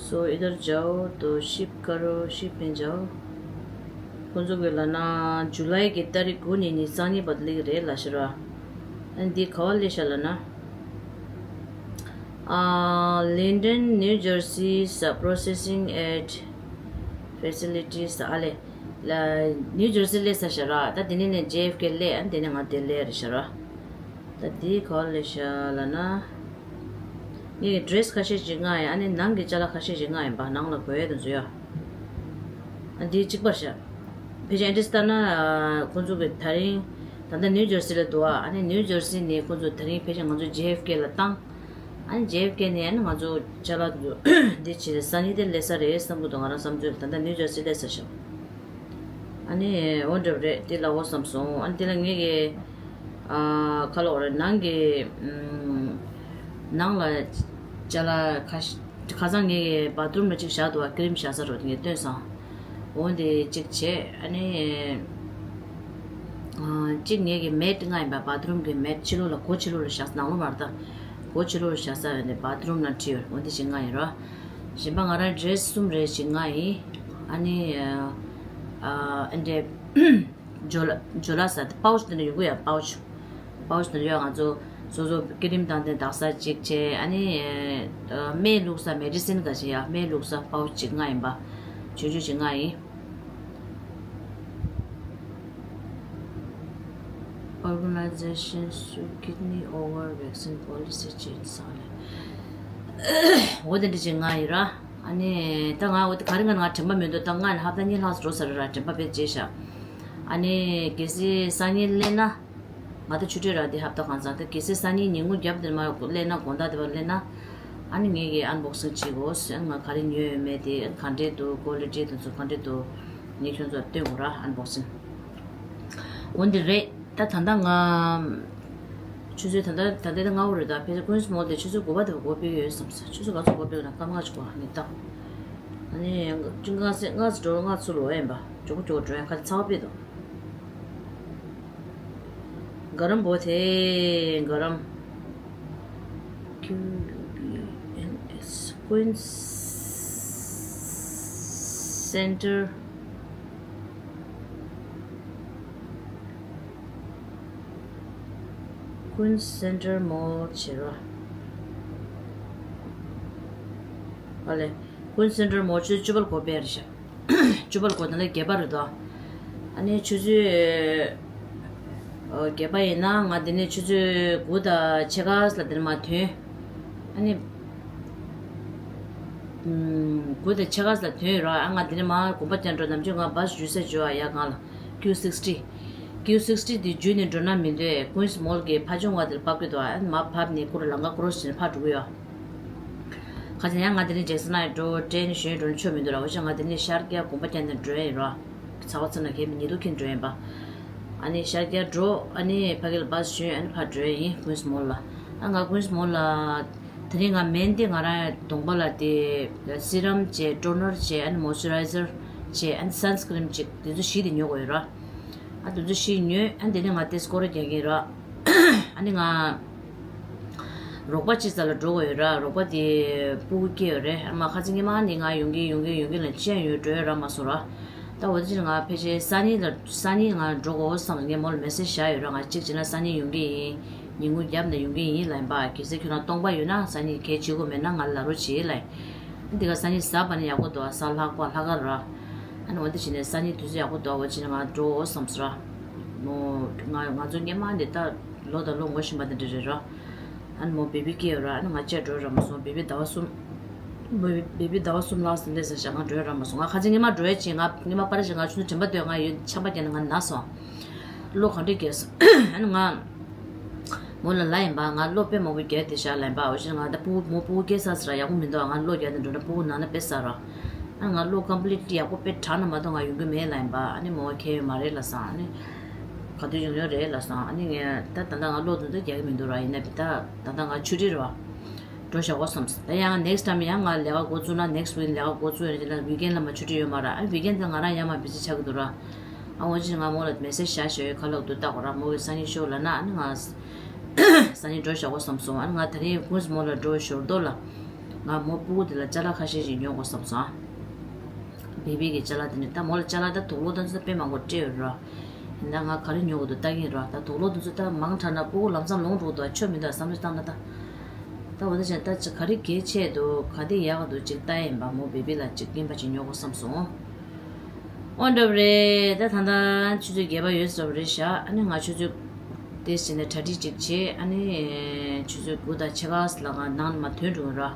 So इधर जाओ तो शिप करो, शिप में जाओ। ཁོང་ཚོ་གི་ལ་ན་ཇུ་ལའི་གི་ཏ་རིག་དགུ་ནས་ཉི་ཤུ་རྩ་གཉིས་བར་དུ་སླེབས་ཀྱི་རེད་ལ་ཤི་ར། ཨ་འདི་ག་བ་སླེབས་ཤག་ལ་ན། ཨ། Linden, New Jersey's processing aid facilities ཨ་ལེ། ལ་ནིའུ་ཇར་སི་སླེབས་ས་ཤག་ར། ད་དེ་ནས་ནས་ཇེ་ཨེཕ་ཀེ་སླེབས། ཨ་དེ་ནས་ང་དེ་སླེབས་རེད་ཤག་ར། ད་འདི་ག་བ་སླེབས་ཤག་ལ་ན། ངས་ཌི་རེ་སི་ཁ་ཤས་ཤིག་མངགས་ཡིན། ཨ་ནི་ནང་གི་ཅ་ལག་ཁ་ཤས་ཤིག་མངགས་ཡིན་པ། ནང་ལ་དགོས་ཡས་དེ་ཚོ་ཡ། ཨ་འདི་གཅིག་པ་ཤག་ཕལ་ཆེར་ཨེ་འདྲས་ལྟ་ན་ཁོང་ཚོ་གི་ད་རིང་ད་ལྟ་ནིའུ་ཇར་སི་ལ་འདུག་ཨ། ཨ་ནི་ནིའུ་ཇར་སི་ནས་ཁོང་ཚོ་ད་རིང་ཕལ་ཆེར་ང་ཚོ་ཇེ་ཨེཕ་ཀེ་ལ་བཏང་། ཨ་ནི་ཇེ་ཨེཕ་ཀེ་ནས་ཨ་ནི་ང་ཚོ་ཅ་ལག་དེ་ཚོ་འདི་བྱས་ནས་སང་ཉིན་དེ་སླེབས་ས་རེད་བསམ་གི་འདུག་ང་རང་བསམ་ཚུལ་ལ། ད་ལྟ་ནིའུ་ཇར་སི་སླེབས་ས་ཤག་ཨ་ནི་འོ་འདྲ་པོ་རེད། དེ་ལ་འོ་བསམ་སོང་། ཨ་ནི་དེ་ལ་ངས་ཀྱི་ཨ་ཁ་ལོ་རེད། ནང་གི་ཨམ། ནང་ལ་ཅ་ལག་ཁ་ཤས་ཁ་སང་ངས་ཀྱི་བཱ་ཐི་རུམ་ལ་གཅིག་བཞག་འདུག་བ། ཀི་རིམ་བཞག་ས་རོ་དེ་ངས་སྟོན་སོང་། འོ་དེ་གཅིག་བྱས། ཨ་ནི་ཨ་གཅིག་ངས་ཀྱི་མེད་མངགས་ཡིན་པ། བཱ་ཐི་རུམ་གྱི་མེད་ཕྱི་ལོགས་ལ་སྒོ་ཕྱི་ལོགས་ལ་བཞག་ནང་ལོགས་མ་རེད་ད། སྒོ་ཕྱི་ལོགས་ལ་བཞག་ས་ཡོད་ནས་བཱ་ཐི་རུམ་ནང་བྲིས་ཡོད། འོ་དེ་གཅིག་མངགས་ཡིན་རོ། གཞན་པ་ང་རང་ཌི་རེ་སི་གསུམ་རེ་ཞིག་མངགས་ཡིན། ཨ་ནི་ཨ་ཨ་འདྲས་ཇོ་ལ་ཇོ་ལ་ཟ་དེ་པའུ་ཆི་དེ་འདྲ་ཡོང་གི་ཡ། པའུ་ཆི་པའུ་ཆི་དེ་འདྲ་ཡོད། ང་ཚོ་སོ་སོ་ཀི་རིམ་དང་དེ་འདག་ས་གཅིག་བྱས། ཨ་ནི་ཨ་སྨན་བླུགས་ས་མེ་ཌི་སིན་ག་ཅིག་ཡ། སྨན་བླུགས་ས་པའུ་ཆི་གཅིག་མངགས་ཡིན་པ། ཆུང་ཆུང་ཅིག་མངགས་ཡིན། Organizations to kidney over vaccine policy change ཟེར་ནས། འོ་དེ་འདྲ་ཅིག་མངགས་ཡིན་ར། ཨ་ནི་ད་ང་འོ་དེ་ག་རེ་ང་ང་དྲན་པ་མི་འདུག་ད་ང་ནི་ཧབ་ཏ་གཉིས་ལྷག་འགྲོ་ས་རེད་ར། དྲན་པ་དཔེ་བརྗེད་ཤག་ཨ་ནི་གལ་སྲིད་སང་ཉིན་སླེབས་ན། ང་ད་ཆུ་ཚོད་ར་དེ་ཧབ་ཏ་གང་ཚང་དེ་གལ་སྲིད་སང་ཉིན་ཉིན་གུང་རྒྱབ་དེར་མ་སླེབས་ན། དགོང་དག་དེ་བར་སླེབས་ན། ཨ་ནི་ངས་ཀྱི་ཨན་བོག་སིང་བྱེད་དགོས། ཨ་ནི་ང་ག་རེ་ཉོས་ཡོད་མེད་དེ་ག་འདྲས་འདུག་ཀོ་ལི་ཊི་དེ་ཚོ་ག་འདྲས་འདུག་ངས་ཁྱོད་ཚོར་སྟོན་དགོས་ར། ཨན་བོག་སིང་། འོ་འདི་རེད། ད་ད་ལྟ་ང་ཆུ་ཚོད་ད་ལྟ་ད་ལྟ་ལྔ་པོ་རེད། ད་ཕལ་ཆེར་ཀུན་སི་མོལ་དེ་ཆུ་ཚོད་དགུ་པ་དེ་སྒོ་ཕྱེ་གི་ཡོད་བསམ་ས། ཆུ་ཚོད་ག་ཚོད་སྒོ་ཕྱེ་གི་ན་སྐར་མ་ལྔ་ཅིག་གོ་ནི་ད། ཨ་ནི་ཅུང་ཁ་སེ་ལྔ་ཙམ་འགྲོ། ལྔ་ཚུར་ལོག་ཡིན་པ། མགྱོགས་པོ་མགྱོགས་པོ་འགྲོ་ཡ། ཁ་ཚ་བ་དཔེ་འདུག गरम बहुत है, गरम। Q U E N S, Queens Center. Queens Center Mall བྱེད་རོགས། ཨ་ལེ། Queens Center Mall ཆུ་ཚོད་བཅུ་པ་ལ་སྒོ་ཕྱེ་རེད་ཤག་བཅུ་པ་ལ་སྒོ་ཕྱེ་ན་བརྒྱད་པ་རེད་དོ། ཨ་ནི་ཆུ་ཚོད་ཨོ་བརྒྱད་པ་ཡིན་ན་ང་འདི་ནས་ཆུ་ཚོད་དགུ་དང་ཕྱེད་ཀ་ལ་འདི་ནས་མར་ཐོན། ཨ་ནི་ཨུམ། དགུ་དང་ཕྱེད་ཀ་ལ་ཐོན་ཡོད་ར། ཨ་ང་འདི་ནས་མར་དགོན་པ་རྒྱག་འགྲོ། ནམ་རྒྱུན་ང་བཱས་འཇུས་ས་འཇུ་བ་ཡ་གང་ལ། Q sixty། Q sixty དེ་འཇུས་ནས་འགྲོ་ན་མི་འདོད། Queens Mall གི་ཕ་ཆུང་བ་དེར་བབས་ཀྱི་འདུག་ཨ་མར་བབས་ནས་ཁོ་རང་ལམ་ཁ་ཀོ་རོ་སི་བྱས་ནས་ཕར་འགྲོ་གི་ཡོད། ཁ་ཆེ་ཡང་ང་དེ་ནས་ཇེག་སན་ལ་འགྲོ་ཀྲེན་ཞོན་འགྲོ་ན་ཆོ་མི་འདུག་ར། འོ་ཅག་ང་དེ་ནས་ཤར་རྒྱག་དགོན་པ་རྒྱག་ནས་འགྲོ་ཡ་ཡིན་ར། ཚ་བ་ཚ་ན་གས་མི་ཉི་དུ་ཁྱེར་འགྲོ་ཡིན་པ། ཨ་ནི་ཤར་རྒྱག་འགྲོ། ཨ་ནི་ཕ་གི་ལ་བཱས་ཞོན། ཨ་ནི་ཕར་འགྲོ་ཡ་ཡིན། Queens Mall ལ། ཨ་ང་Queens Mall ལ་དེ་རིང་ང་མེན་དེ་ང་རང་གདོང་པ་ལ་དེ་སི་རམ་བྱས། ཊོ་ནར་བྱས། ཨ་ནི་མོ་ཨིས་ཅུ་རའི་ཟར་བྱས། ཨ་ནི་སན་སི་ཀི་རིམ་ཅིག་དེ་ཚོ་བཞི་དེ་ཉོ་དགོས་ཡོད་ར། ཨ་དེ་ཚོ་བཞི་ཉོས། ཨ་དེ་ནས་ང་དེ་སྐོར་ར་རྒྱག་གིན་ར། ཨ་ནི་ང་རོགས་པ་གཅིག་རྩ་ལ་འགྲོ་དགོས་ཡོད་ར། རོགས་པ་དེ་སྤུ་གུ་སྐྱེས་ཡོད་རེད། ཨ་མ་ཁ་ཚིག་ཉི་མ་ནི་ང་ཡོང་གིན་ཡོང་གིན་ཡོང་གིན་ལ་ཅི་ཡང་ཡོད་འགྲོ་ཡ་རག་མ་སོང་ར། ད་འོ་དེ་ཕྱིར་ང་ཕལ་ཆེར་སང་ཉིན་ལ་སང་ཉིན་ང་འགྲོ་དགོས་བསམ། ངས་མོ་ལ་མེ་སེ་ཇི་བཞག་ཡོད་ར། ང་གཅིག་བྱས་ན་སང་ཉིན་ཡོང་གི་ཡིན། ཉིན་གུང་རྒྱབ་ནས་ཡོང་གི་ཡིན་ལབ་ཡིན་པ། གལ་སྲིད་ཁྱོད་རང་སྟོང་པ་ཡོད་ན་སང་ཉིན་གལ་བྱེད་དགོས་མེད་ན་ང་ལ་ལབ་རོགས་བྱེད་ལབ་ཡིན། འདི་ག་སང་ཉིན་གཟའ་པ་ནི་ཡག་པོ་འདུག་གཟའ་ལྷག་པ་ལྷག་དཀར་ར། ཨ་ནི་འོ་འདི་བྱས་ནས་སང་ཉིན་དུས་ཚོད་ཡག་པོ་འདུག་འོ་བྱས་ནས་ང་འགྲོ་འོ་བསམ་སོང་ར། མོ་ང་ང་ཚོ་སྔོན་མ་འདི་ད་ལོ་དང་ལོ་ངོ་ཤེས་པ་འདི་འདྲ་རེད་ར། ཨ་ནི་མོ་བེ་བི་སྐྱེས་ཡོད་ར། ཨ་ནི་ང་བཅས་འགྲོ་ར་མ་སོང་། བེ་བི་ཟླ་བ་གསུམ། བེ་བི་ཟླ་བ་གསུམ་ལྷག་ཙམ་སླེབས་ཟེར་བཞག་ང་འགྲོ་ར་མ་སོང་། ང་ཁ་ཆེ་སྔོན་མ་འགྲོ་ཡ་ཅིག་ང་སྔོན་མ་པར་ཞིག་ང་ཆུང་ཆུང་དྲན་པ་འདུག་ང་ཡོད་ཆམ་པ་བརྒྱབ་ནས་ང་ན་སོང་། གློ་ག་འདྲ་བརྒྱབ་སོང་། ཨ་ནི་ང་མོ་ལ་ལབ་ཡིན་པ། ང་གློ་དཔེ་མང་པོ་བརྒྱབ་བསྡད་ཤག་ལབ་ཡིན་པ། འོ་ཅིག་ང་ད་སྤུ་གུ་མོ་སྤུ་གུ་སྐྱེས་ཚར་ཟེར་ར་ཡག་པོ་མི་འདུག་ང་གློ་བརྒྱབ་ནས་འགྲོ་ན་སྤུ་གུ་ན་ན་དཔེ་ཟ་ར། ཨ་ང་གློ་ཀམ་པི་ལིཊ་ལི་ཡག་པོ་དཔེ་དྲག་ན་མ་གཏོགས་ང་ཡོང་གི་མེད་ལབ་ཡིན་པ། ཨ་ནི་མོ་ཁྱད་ཡོད་མ་རེད་ལབ་སོང་། ཨ་ནི་ག་དུས་ཡོང་ཡོད་རེད་ལབ་སོང་། ཨ་ནི་ངས་ད་ད་ལྟ་ང་གློ་དེ་ཚོ་རྒྱག་གི་མི་འདུག་ར། ཡིན་ན་བི་ད་ད་ལྟ་ང་ཆུ་ཊི་རེད་བ། འགྲོ་བཞག་གོ་བསམ་སོང་། ད་ཡང་ནེག་སི་ཊའིམ་ཡང་ང་ལས་ཀ་འགོ་བཙུགས་ན་ནེག་སི་ཝིག་ལས་ཀ་འགོ་བཙུགས་ཡོད་ན་ཅི་ན་ཝིག་ཨེན་ལ་མ་ཆུ་ཊི་ཡོད་མ་ར། ཨ་ཝིག་ཨེན་ལ་ང་རང་ཡང་མ་བི་ཟི་ཆགས་ཀྱི་འདུག་ར། ཨ་འོ་ཅིག་ང་མོ་ལ་མེ་སེ་ཇི་བཞག་བཞག་ཡོད། ཁ་ལོག་ཏུ་ལྟ་གོ་ར། མོ་གི་སང་ཉིན་ཤོག་ལབ་ན་ཨ་ནི་ང་སང་ཉིན་འགྲོ་བཞག་གོ་བསམ་སོང་། ཨ་ནི་ང་ད་རིང་ཀུན་སི་མོ་ལ་འགྲོ་ཞོར་དོ་ལ་ང་མོ་སྤུ་གུ་དེ་ལ་ཅ་ལག་ཁ་ཤས་ཤིག་ཉོ་དགོས་བསམ་སོང་། ཨ་བེ་བི་གི་ཅ་ལག་དེ་ནི་ད་མོ་ལ་ཅ་ལག་ད་དུག་ལོག་དང་ཚོ་དཔེ་མང་པོ་སྤྲད་ཡོད་ར། ཡིན་ན་ང་ག་རེ་ཉོ་དགོས་འདུག་ལྟ་གིན་ར། ད་དུག་ལོག་དེ་ཚོ་ད་མང་དྲགས་ན་སྤུ་གུ་ལམ་སང་ལོང་འགྲོ་འདུག་ཆོ་མི་འདུག་བསམ་བློ་བཏང་ན་ད། ད་འོ་ད་ཅན་ད་ཅི་ག་རེ་གལ་ཆེ་འདུག་ག་དེ་ཡག་འདུག་ཅིག་ལྟ་ཡིན་པ། མོ་བེ་བི་ལ་ཅིག་རྔན་པ་ཅིག་ཉོ་དགོས་བསམ་སོང་། ཨོ་འདྲ་བ་རེད། ད་ད་ལྟ་ཆུ་ཚོད་བརྒྱད་པ་ཡོལ་ཚར་བ་རེད་ཤག་ཨ་ནི་ང་ཆུ་ཚོད་དེ་ཟིན་ནས་གྲ་སྒྲིག་ཅིག་བྱས། ཨ་ནི་ཆུ་ཚོད་དགུ་དང་ཕྱེད་ཀ་ལ་ང་ནང་ལ་མར་ཐོན་འགྲོ་གི་ར།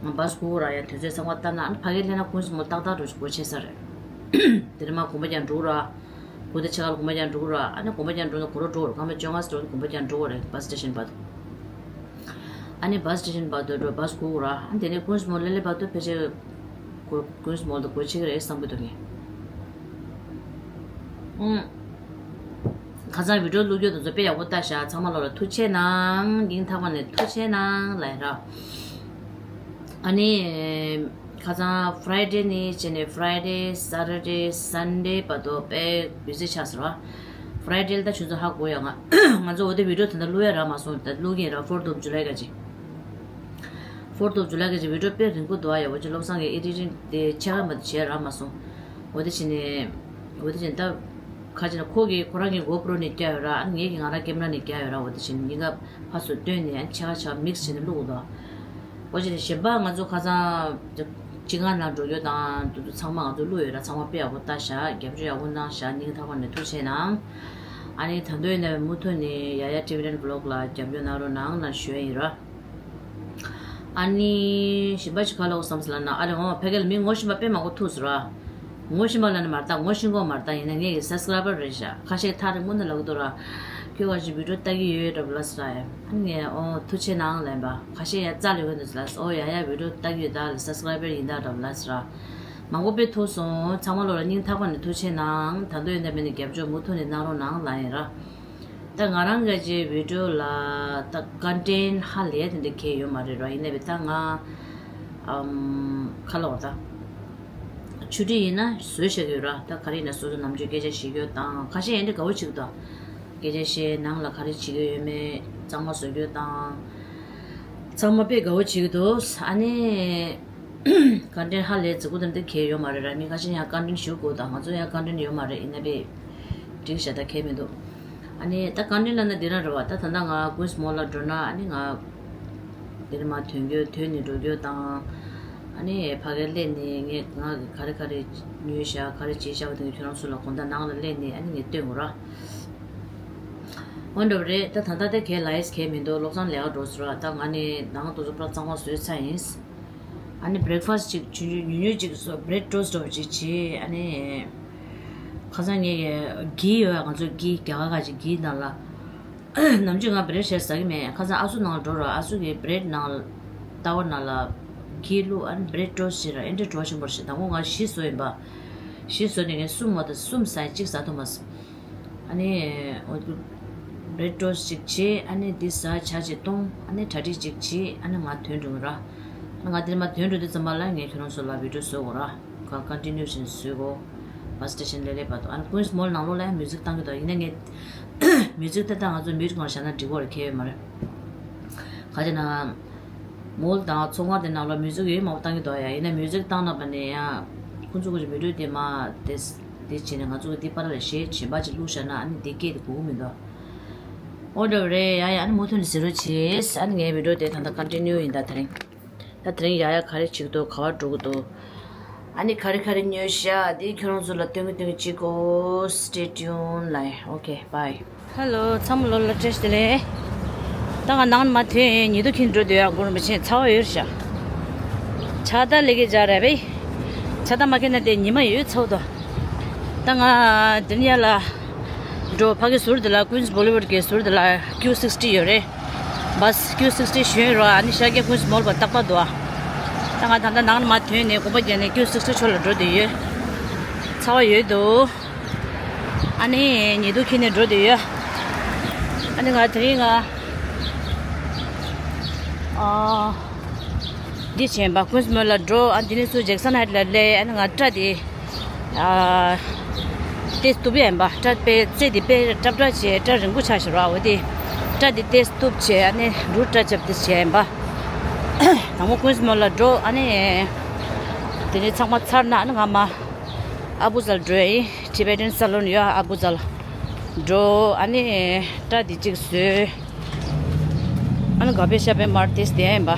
ང་བཱས་སྒུག་ར། ཡང་དུས་ཚོད་ཚང་མ་ལྟ་ན་ཨ་ནི་ཕ་གིར་སླེབས་ན་ཀུན་སི་མོ་ཏག་ཏག་འགྲོ་སྒོ་ཕྱེ་ས་རེད། དེ་ནས་མར་དགོན་པ་རྒྱག་འགྲོ་གི་ར། དགུ་དང་ཕྱེད་ཀ་ལ་དགོན་པ་རྒྱག་འགྲོ་གི་ར། ཨ་ནི་དགོན་པ་རྒྱག་འགྲོ་ན་གོ་རོ་འགྲོ་གི་ར། སྐར་མ་བཅོ་ལྔ་ཙམ་འགྲོ་ན་དགོན་པ་རྒྱག་འགྲོ་གི་རེད། བཱས་སི་ཊེ་ཤན་བར་དུ། ཨ་ནི་བཱས་སི་ཊེ་ཤན་བར་དུ་འགྲོ། བཱས་སྒུག་ར། ཨ་དེ་ནས་ཀུན་སི་མོལ་སླེབས་བར་དུ་ཕལ་ཆེར་ཀུ- ཀུན་སི་མོལ་དུ་སྒོ་ཕྱེ་གི་རེད་བསམ་གི་འདུག་ངས། ཨུམ། ཁ་སང་བི་ཌི་ཡོ་བླུགས་རྒྱུ་དེ་ཚོ་དཔེ་ཡག་པོ་ལྟ་ཤག་ཚང་མ་ལོ་ལ་ཐུགས་ཆེ་གནང་། སྙིང་ཐག་པ་ནས་ཐུགས་ཆེ་གནང་ལབ་ཡིན་ར། ཨ་ནི། ཁ་སང་ཕ་རའི་ཌེ་ནས་བྱས་ནས་ཕ་རའི་ཌེ་སེ་ཊར་ཌེ་སན་ཌེ་བར་དུ་དཔེ་བི་ཟི་ཆགས་སོང་ར། ཕ་རའི་ཌེ་ལ་ད་ཁྱོད་ཚོ་ཧ་གོ་ཡ། ང་ང་ཚོ་འོ་དེ་བི་ཌི་ཡོ་དེ་འདྲ་བླུགས་ཡ་རག་མ་སོང་། ད་བླུགས་ཀྱི་ཡིན་ར། ཕོར་ཐི་ཨོཕ་ཇུ་ལའི་ག་ཅིག་ཕོར་ཐི་ཨོཕ་ཇུ་ལའི་ག་ཅིག་བི་ཌི་ཡོ་དཔེ་རིང་པོ་འདུག་ཨ། ཡ་འོ་ཅིག་བློ་བཟང་གི་ཨེ་ཌི་ཊིང་དེ་ཆེ་ཁ་མ་དེ་བྱས་རག་མ་སོང་། འོ་དེ་བྱས་ནས་འོ་དེ་བྱས་ནས་ད་ག་ཅིག་ན་ཁོ་གིས་ཁོ་རང་གི་གོ་པྲོ་ནས་བརྒྱབ་ཡོད་ར། ཨ་ངེད་ཀྱིས་ང་རང་ཀེམ་ར་ནས་བརྒྱབ་ཡོད་ར། འོ་དེ་བྱས་ནས་གཉིས་ཀ་ཕར་ཚུར་བཏོན་ནས་ཆ་ག་ཆ་ག་མིག་སི་བྱས་ནས་བླུགས་འདུག་འོ་ཅིག་ནས་གཞན་པ་ང་ཚོ་ཁ་སང་སྤྱི་ཁང་ནང་འགྲོ་རྒྱུ་དང་དེ་ཚོ་ཚང་མ་ང་ཚོ་བླུགས་ཡོད་ར། ཚང་མ་དཔེ་ཡག་པོ་ལྟ་ཤག་རྒྱབ་སྐྱོར་ཡག་པོ་གནང་ཤག་སྙིང་ཐག་པ་ནས་ཐུགས་ཆེ་གནང་། ཨ་ནི་ད་དུང་ཡིན་ན་མུ་མཐུད་ནས་ཡ་ཡ་ཊི་བི་ལེན་བི་ལོག་ལ་རྒྱབ་སྐྱོར་གནང་རོགས་གནང་ལབ་ཞུ་ཡ་ཡིན་ར། ཨ་ནི་གཞན་པ་ཞིག་ག་ལབ་དགོས་བསམ་སོང་ལབ་ན། ཨ་ལེ་འོ་ཕ་གི་ལ་མི་ངོ་ཤེས་པ་དཔེ་མང་པོ་ཐུག་སོང་ར། ངོ་ཤེས་པ་ལབ་ན་མ་རེད་ད། ངོ་ཤེས་ཀྱི་ཡོད་མ་རེད་ད། ཡིན་ན་ངེད་ཀྱི་སབ་སི་ཀ་རའི་བར་རེད་ཤག་ཁ་ཤས་ཐག་རིང་པོ་ནས་ལབ་ཀྱི་འདུག་ར། ཁྱོད་ག་ཅིག་བི་ཌི་ཡོ་ལྟ་གི་ཡོད་འདྲ་པོ་ལབ་སོང་ར། ཡ་ཨ་ནི་ངས་ཨོ་ཐུགས་ཆེ་གནང་ལབ་པ། ཁ་ཤས་ཡ་རྩ་ལས་འོས་འདུག་ལབ་སོང་། ཨོ་ཡ་ཡ་བི་ཌི་ཡོ་ལྟ་གི་ཡོད་ད་ལ་སབ་སི་ཀ་རའི་བར་ཡིན་ད་འདྲ་པོ་ལབ་སོང་ར། མང་པོ་དཔེ་ཐུག་སོང་། ཚང་མ་ལོ་ལ་སྙིང་ཐག་པ་ནས་ཐུགས་ཆེ་གནང་། ད་དུང་ཡིན་ད་མིན་ནས་རྒྱབ་སྐྱོར་མུ་མཐུད་ནས་གནང་རོགས་གནང་ལབ་ཡིན་ར། ད་ང་རང་གི་ཅིག་བི་ཌི་ཡོ་ལ་ད་ཀོན་ཊེན་ཧ་ལས་དེ་འདྲ་གས་ཡོད་མ་རེད་ར། ཡིན་ནའི་ད་ང་ཨམ་ཁ་ལོག་ད་ཆུ་ཊི་ཡིན་ན་བཟོས་བཞག་གི་ཡོད་ར། ད་ག་རེ་ཡིན་ན་སོ་སོ་ནམ་རྒྱུན་སྐད་ཆ་བཤད་རྒྱུ་དང་། ཁ་ཤས་ཡིན་ན་དགའ་པོ་བྱེད་ཀྱི་འདུག་སྐད་ཆ་བཤད། ནང་ལ་ག་རེ་བྱེད་ཀྱི་ཡོད་མེད་གཙང་མ་བཟོ་རྒྱུ་དང་། ཚང་མ་དཔེ་དགའ་པོ་བྱེད་ཀྱི་འདུག་ཨ་ནི། ཀོན་ཊེན་ཧ་ལས་རྫིག་པོ་དེ་འདྲ་གས་ཡོད་མ་རེད་ར། མི་ཁ་ཤས་ཡང་ཀོན་ཊེན་ཞུ་དགོས་དང་། ང་ཚོ་ཡང་ཀོན་ཊེན་ཡོད་མ་རེད། ཡིན་ན་དཔེ་འགྲིག་ཤག་ད་གས་མི་འདུག་ཨ་ནི་ད་གང་འདྲ་ལབ་ན་འདི་རང་རེད་བ། ད་ད་ལྟ་ང་Queens Mall ལ་འགྲོ་ན། ཨ་ནི་ང་འདིར་མར་ཐོན་རྒྱུ། ཐོན་ནས་འགྲོ་རྒྱུ་དང་། ཨ་ནི་ཕ་གིར་སླེབས་ནས་ངས་ང་གི་ག་རེ་ག་རེ་ཉོས་བཞག་ག་རེ་བྱས་བཞག་པ་དེ་ཁྱོད་རང་ཚོ་ལ་དགོང་དག་ནང་ལ་སླེབས་ནས་ཨ་ནི་ངས་སྟོན་དགོས་ར། འོ་འདྲ་བ་རེད། ད་ད་ལྟ་དེ་གས་ལ་ཡེས་གས་མི་འདུག་བློ་བཟང་ལས་ཀ་འགྲོ་སོང་ར། ད་ང་ནི་ནང་དུ་ཚོ་པུ་ར་གཙང་མ་བཟོས་ཚར་ཡིན། ཨ་ནི་breakfast ཅིག་ཆུང་ཆུང་ཉུང་ཉུང་ཅིག་བཟོ། bread toast འདྲ་བོ་ཅིག་བྱས། ཨ་ནི་ཁ་སང་ངས་གི་ཡོད། ང་ཚོ་གི་རྒྱ་གར་ག་ཅིག་གི་ནང་ལ། ནམ་རྒྱུན་ང་bread ཞེ་ཟ་གི་མེད། ཁ་སང་ཨ་སུ་ནང་ལ་འགྲོ་ར། ཨ་སུ་གི་bread ནང་ལ་ཏ་ཝ་ནང་ལ་གི་བླུགས། ཨ་ནི་bread toast བྱས་ར། ཨེ་འདྲ་བྲོ་བ་ཆེན་པོ་རེད་ཤག་དང་པོ་ང་བཞི་བཟོས་ཡིན་པ། བཞི་བཟོས་ནས་ངས་གསུམ་མ་གཏོགས། གསུམ་ཟ་ཡིན། གཅིག་ཟ་ཐུབ་མ་སོང་། ཨ་ནི་འོ་འདུག bread toast ཅིག་བྱས། ཨ་ནི་འདི་ཟ། ཇ་ཅིག་བཏུང་། ཨ་ནི་གྲ་སྒྲིག་ཅིག་བྱས། ཨ་ནི་ང་ཐོན་འགྲོ་གི་ར། ཨ་ནི་ང་འདིར་མར་ཐོན་འགྲོ་དུས་ཙམ་པ་ལ་ངས་ཁྱོད་རང་ཚོ་ལ་video བཟོ་དགོས་ར། ག་continue བྱས་ནས་བཟོ་དགོས། bus station སླེབས་སླེབས་བར་དུ། ཨ་ནི་Queens Mall ནང་ལོགས་ལ་ཡང་music བཏང་གི་འདུག་ཡིན་ན་ངས་music དེ་དག་ང་ཚོ་mute སྒང་བཞག་ན་འགྲིག་གི་རེད། ཁྱད་ཡོད་མ་རེད། ག་རེ་ཟེར་ན། mall དང་ཚོང་ཁང་དེ་ནང་ལ་music ཡོད་མང་པོ་བཏང་གི་འདུག་ཡ། ཡིན་ན་music བཏང་ན་པ་ནས་ཡང་ཁོང་ཚོ་གི་video དེ་མར་དེ་དེ་བྱས་ནས་ང་ཚོ་གི་འདི་པར་ལ་གཞས་གཞན་པ་ཅིག་བླུགས་བཞག་ན། ཨ་ནི་དེ་སྐད་དེ་གོ་གི་མི་འདུག་འོ་འདྲ་བ་རེད་ཡ། ཡ་ཨ་ནི་མུ་མཐུད་ནས་གཟིགས་རོགས་བྱེད། ཨ་ནི་ངའི་video དེ་ད་ལྟ་continue ཡིན། ད་དེ་རིང་ད་དེ་རིང་ཡ་ཡ་ག་རེ་བྱེད་ཀྱི་འདུག་ག་པར་འགྲོ་གི་འདུག་ཨ་ནི་ག་རེ་ག་རེ་ཉོས་ཤག་དེ་ཁྱོད་རང་ཚོ་ལ་སྟོན་གི་སྟོན་གི་བྱེད་གོ། Stay tuned ལ། Okay, bye. Hello, ཚང་མ་ལོ་ལ་བཀྲ་ཤིས་བདེ་ལེགས། ད་ང་ནང་མ་ཐོན། ཉི་གདུགས་འཁྱེར་འགྲོ་འདོད་ཡ། གུ་རུ་མི་ཆེན་ཚ་བ་ཡོད་ཤག་ཆ་ད་ལེ་གི་ཇ་ར་བེ། ཆ་ད་མ་འཁྱེར་ན་དེ་ཉི་མ་ཡོད་ཚ་བ་དོ། ད་ང་དེ་ནས་ཡར་ལ་འགྲོ། ཕ་གི་ཟུར་དེ་ལ་Queens Boulevard གི་ཟུར་དེ་ལ་Q sixty ཡོད་རེད། bus Q sixty ཞོན་རོགས། ཨ་ནི་ཤར་རྒྱག་Queens Mall བ་ཏག་ཏག་འདུག་ཨ། ད་ང་ད་ལྟ་ནང་ལ་མ་ཐོན་ནས་གོམ་པ་བརྒྱབ་ནས་Q sixty ཕྱོགས་ལ་འགྲོ་འདོད་ཡོད། ཚ་བ་ཡོད་འདུག་ཨ་ནི་ཉི་གདུགས་འཁྱེར་ནས་འགྲོ་འདོད་ཡོད། ཨ་ནི་ང་དེ་རིང་ང་ཨ་འདི་བྱས་པ། Queens Mall ལ་འགྲོ། ཨ་འདི་ནས་ཚུར་Jackson Heights ལ་སླེབས། ཨ་ནི་ང་སྐྲ་དེ་ཨ་ཏོག་ཙམ་གཏུབ་ཡ་ཡིན་པ། སྐྲ་དཔེ་རྩེ་དེ་དཔེ་སྲབ་སྲབ་བྱས། སྐྲ་རིང་པོ་ཆགས་ཤག་ར། འོ་དེ་སྐྲ་དེ་ཏོག་ཙམ་གཏུབ་བྱས། ཨ་ནི་རུ་སྐྲ་རྐྱབ་དེ་བྱས་ཡིན་པ། དང་པོ་Queens Mall ལ་འགྲོ། ཨ་ནི་དེ་ནས་ཚང་མ་ཚར་ན་ཨ་ནི་ང་མར་ཨ་བུ་ཛ་ལ་འགྲོ་ཡ་ཡིན། Tibetan Salon ཡོད། ཨ་བུ་ཛ་ལ་འགྲོ། ཨ་ནི་སྐྲ་དེ་གཅིག་བཟོས། ཨ་ནི་ག་པེ་ཤ་པེ་མར་ཏེས་དེ་ཡིན་པ།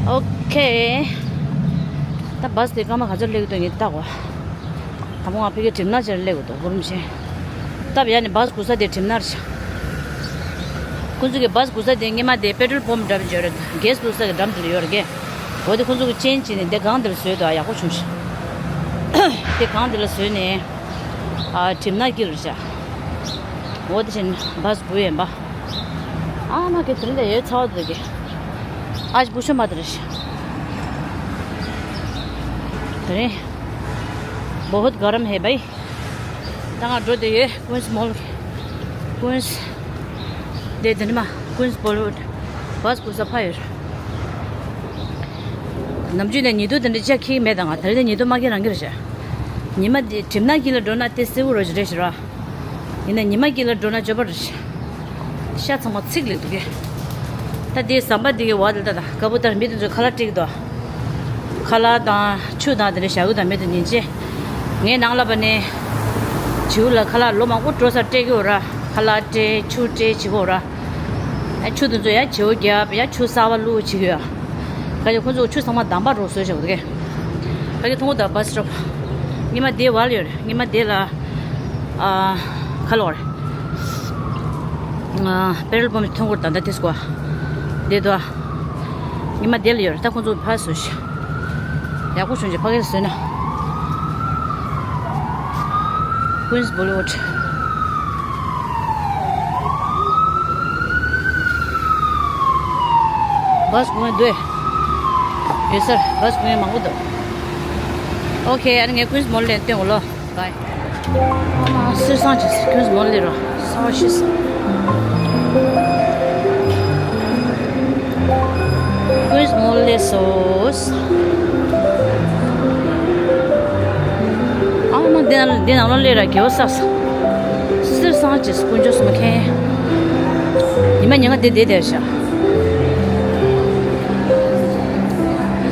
Okay. ད་bus དེ་སྐར་མ་ག་ཚོད་སླེབས་ཀྱི་འདུག་ངས་ལྟ་དགོས། དང་པོ་ང་ཕ་གིར་གྲིབ་ནག་ཅིག་སླེབས་ཀྱི་འདུག་གོ་རིམ་བཞིན། སྟབས་ཡག་ནས་bus སྒུག་ས་དེ་གྲིབ་ནག་རེད། ཁོང་ཚོ་གི་bus སྒུག་ས་དེ་སྔོན་མ་དེ་petrol pump འདྲ་པོ་ཅིག་ཡོད་རེད། གེ་སི་བླུགས་ས་གི་འགྲམ་དེ་ལ་ཡོད་རེད་གས། འོ་དེ་ཁོང་ཚོ་གི་ཅེན་བྱས་ནས་དེ་སྒང་དེ་ལ་བཟོས་འདུག་ཨ། ཡག་པོ་བྱུང་ཤག་དེ་སྒང་དེ་ལ་བཟོས་ནས། ཨ། གྲིབ་ནག་སྐྱིད་རེད་ཤག་འོ་དེ་བཞིན་bus སྒུག་ཡིན་པ། ཨ་མ་གི་དེ་རིང་ད་ཡོད་ཚ་བ་འདུག་གི། आज पूछो मत रश। དེ་རིང་बहुत गर्म है भाई। ད་ང་འགྲོ་བསྡད་ཡོད། Queens Mall། Queens དེ་དེ་ནི་མ། Queens Boulevard bus སྒུག་ས་ཕར་ཡོད། ནམ་རྒྱུན་ནས་ཉི་གདུགས་དེ་འདྲ་ཅིག་འཁྱེར་གྱི་མེད། ད་ང་དེ་རིང་ཉི་གདུགས་མ་འཁྱེར་རང་འཁྱེར་བཞག་ཉི་མ་དེ་གྲིབ་ནག་དཀྱིལ་ལ་འགྲོ་ན་དེ་སེར་པོ་རོ་ཞིག་རེད་ཤག་ར། ཡིན་ན་ཉི་མ་དཀྱིལ་ལ་འགྲོ་ན་སྐྱོ་པོ་རེད་ཤག་ཤ་ཚང་མ་ཚིག་ལེགས་འདུག་གས། ད་དེ་ཟམ་པ་འདི་གི་བར་དེ་ད་ད་ཀ་བུ་ཏར་མི་དེ་ཚོས་ཁ་ལག་སྤྲད་ཀྱི་འདུག་ཁ་ལག་དང་ཆུ་དང་དེ་འདྲ་བཞག་གི་འདུག་མི་དེ་ཉིན་བྱེད། ངའི་ནང་ལ་བ་ནས་བྱིའུ་ལ་ཁ་ལག་ལོ་མང་པོ་འགྲོ་སར་སྤྲད་ཀྱི་ཡོད་ར། ཁ་ལག་སྤྲད། ཆུ་སྤྲད་བྱེད་ཀྱི་ཡོད་ར། ཨ། ཆུ་དེ་ཚོ་ཡ་བྱིའུ་རྒྱབ། ཡ་ཆུ་གསར་པ་བླུགས་བྱེད་ཀྱི་ཡོད། ག་ཅི་ཁོང་ཚོ་ཆུ་ཚང་མ་འདམ་པ་རོ་བཟོས་བཞག་འདུག་གས། ཕ་གི་མཐོང་གི་འདུག bus stop། ཉི་མ་དེ་བར་ལ་ཡོད་རེད། ཉི་མ་དེ་ལ། ཨ། ཁ་ལོ་རེད། ཨ། petrol pump མཐོང་གི་འདུག་ད་ལྟ་དེ་སྐོར། དེ་དུ། ཉི་མ་དེ་ལ་ཡོད་རེད། ད་ཁོང་ཚོ་ཕར་བཟོས་ཤག་ཡག་པོ་བྱུང་ཅིག་ཕ་གིར་བཟོས་ན། Queens Boulevard། bus སྒུག་མཁན་འདུག་གས། ཡོད་སར་bus སྒུག་མཁན་མང་པོ་འདུག Okay, ཨ་ནི་ངས་Queens Mall ལ་སྟོན་གོ་ལོ། Bye. ཨ་མ་སེར་སང་ཅིག Queens Mall ལ་རོ། ས་བ་ཤི་སོང་། Queens Mall ལ་སོང་། ཨ་མ་འདི་ནང་འདི་ནང་ལོགས་སླེབས་ར་གེའུ་བསགས་སོང་། སེར་སང་ཅིག་དཀོན་མཆོག་གསུམ་མཁྱེན། ཉི་མ་ཉི་མ་འདི་བསྡད་བསྡད་ཤག་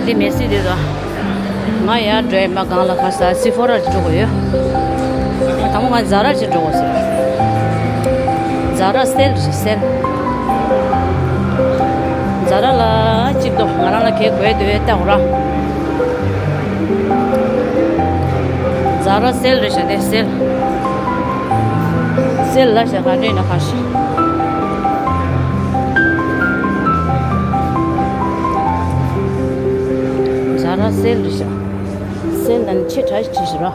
འདི་མེ་སི་འདི་དང་། ང་ཡར་འགྲོ་ཡ་མ། སྒང་ལ་ཁ་ས་སི་ཕོ་ར་ཅིག་འགྲོ་དགོས་ཡོད། དང་པོ་ང་ཛ་ར་ཅིག་འགྲོ་དགོས་ཟེར། ཛ་ར་སེལ་རེད་སེལ། ཛ་ར་ལ་གཅིག་ཏོ་ང་རང་ལ་གས་དགོས་དུས་ལྟ་གོ་ར། ཛ་ར་སེལ་རེད་ཤག་དེ་སེལ། སེལ་ལ་ཤ་ག་འདྲེ་ན་ག་ཤི། ཛ་ར་སེལ་རེད་ཤག། སེལ་ལ་ནི་ཆེ་ཕྲ་ཞིག་ཆེ་ཞིག་ར།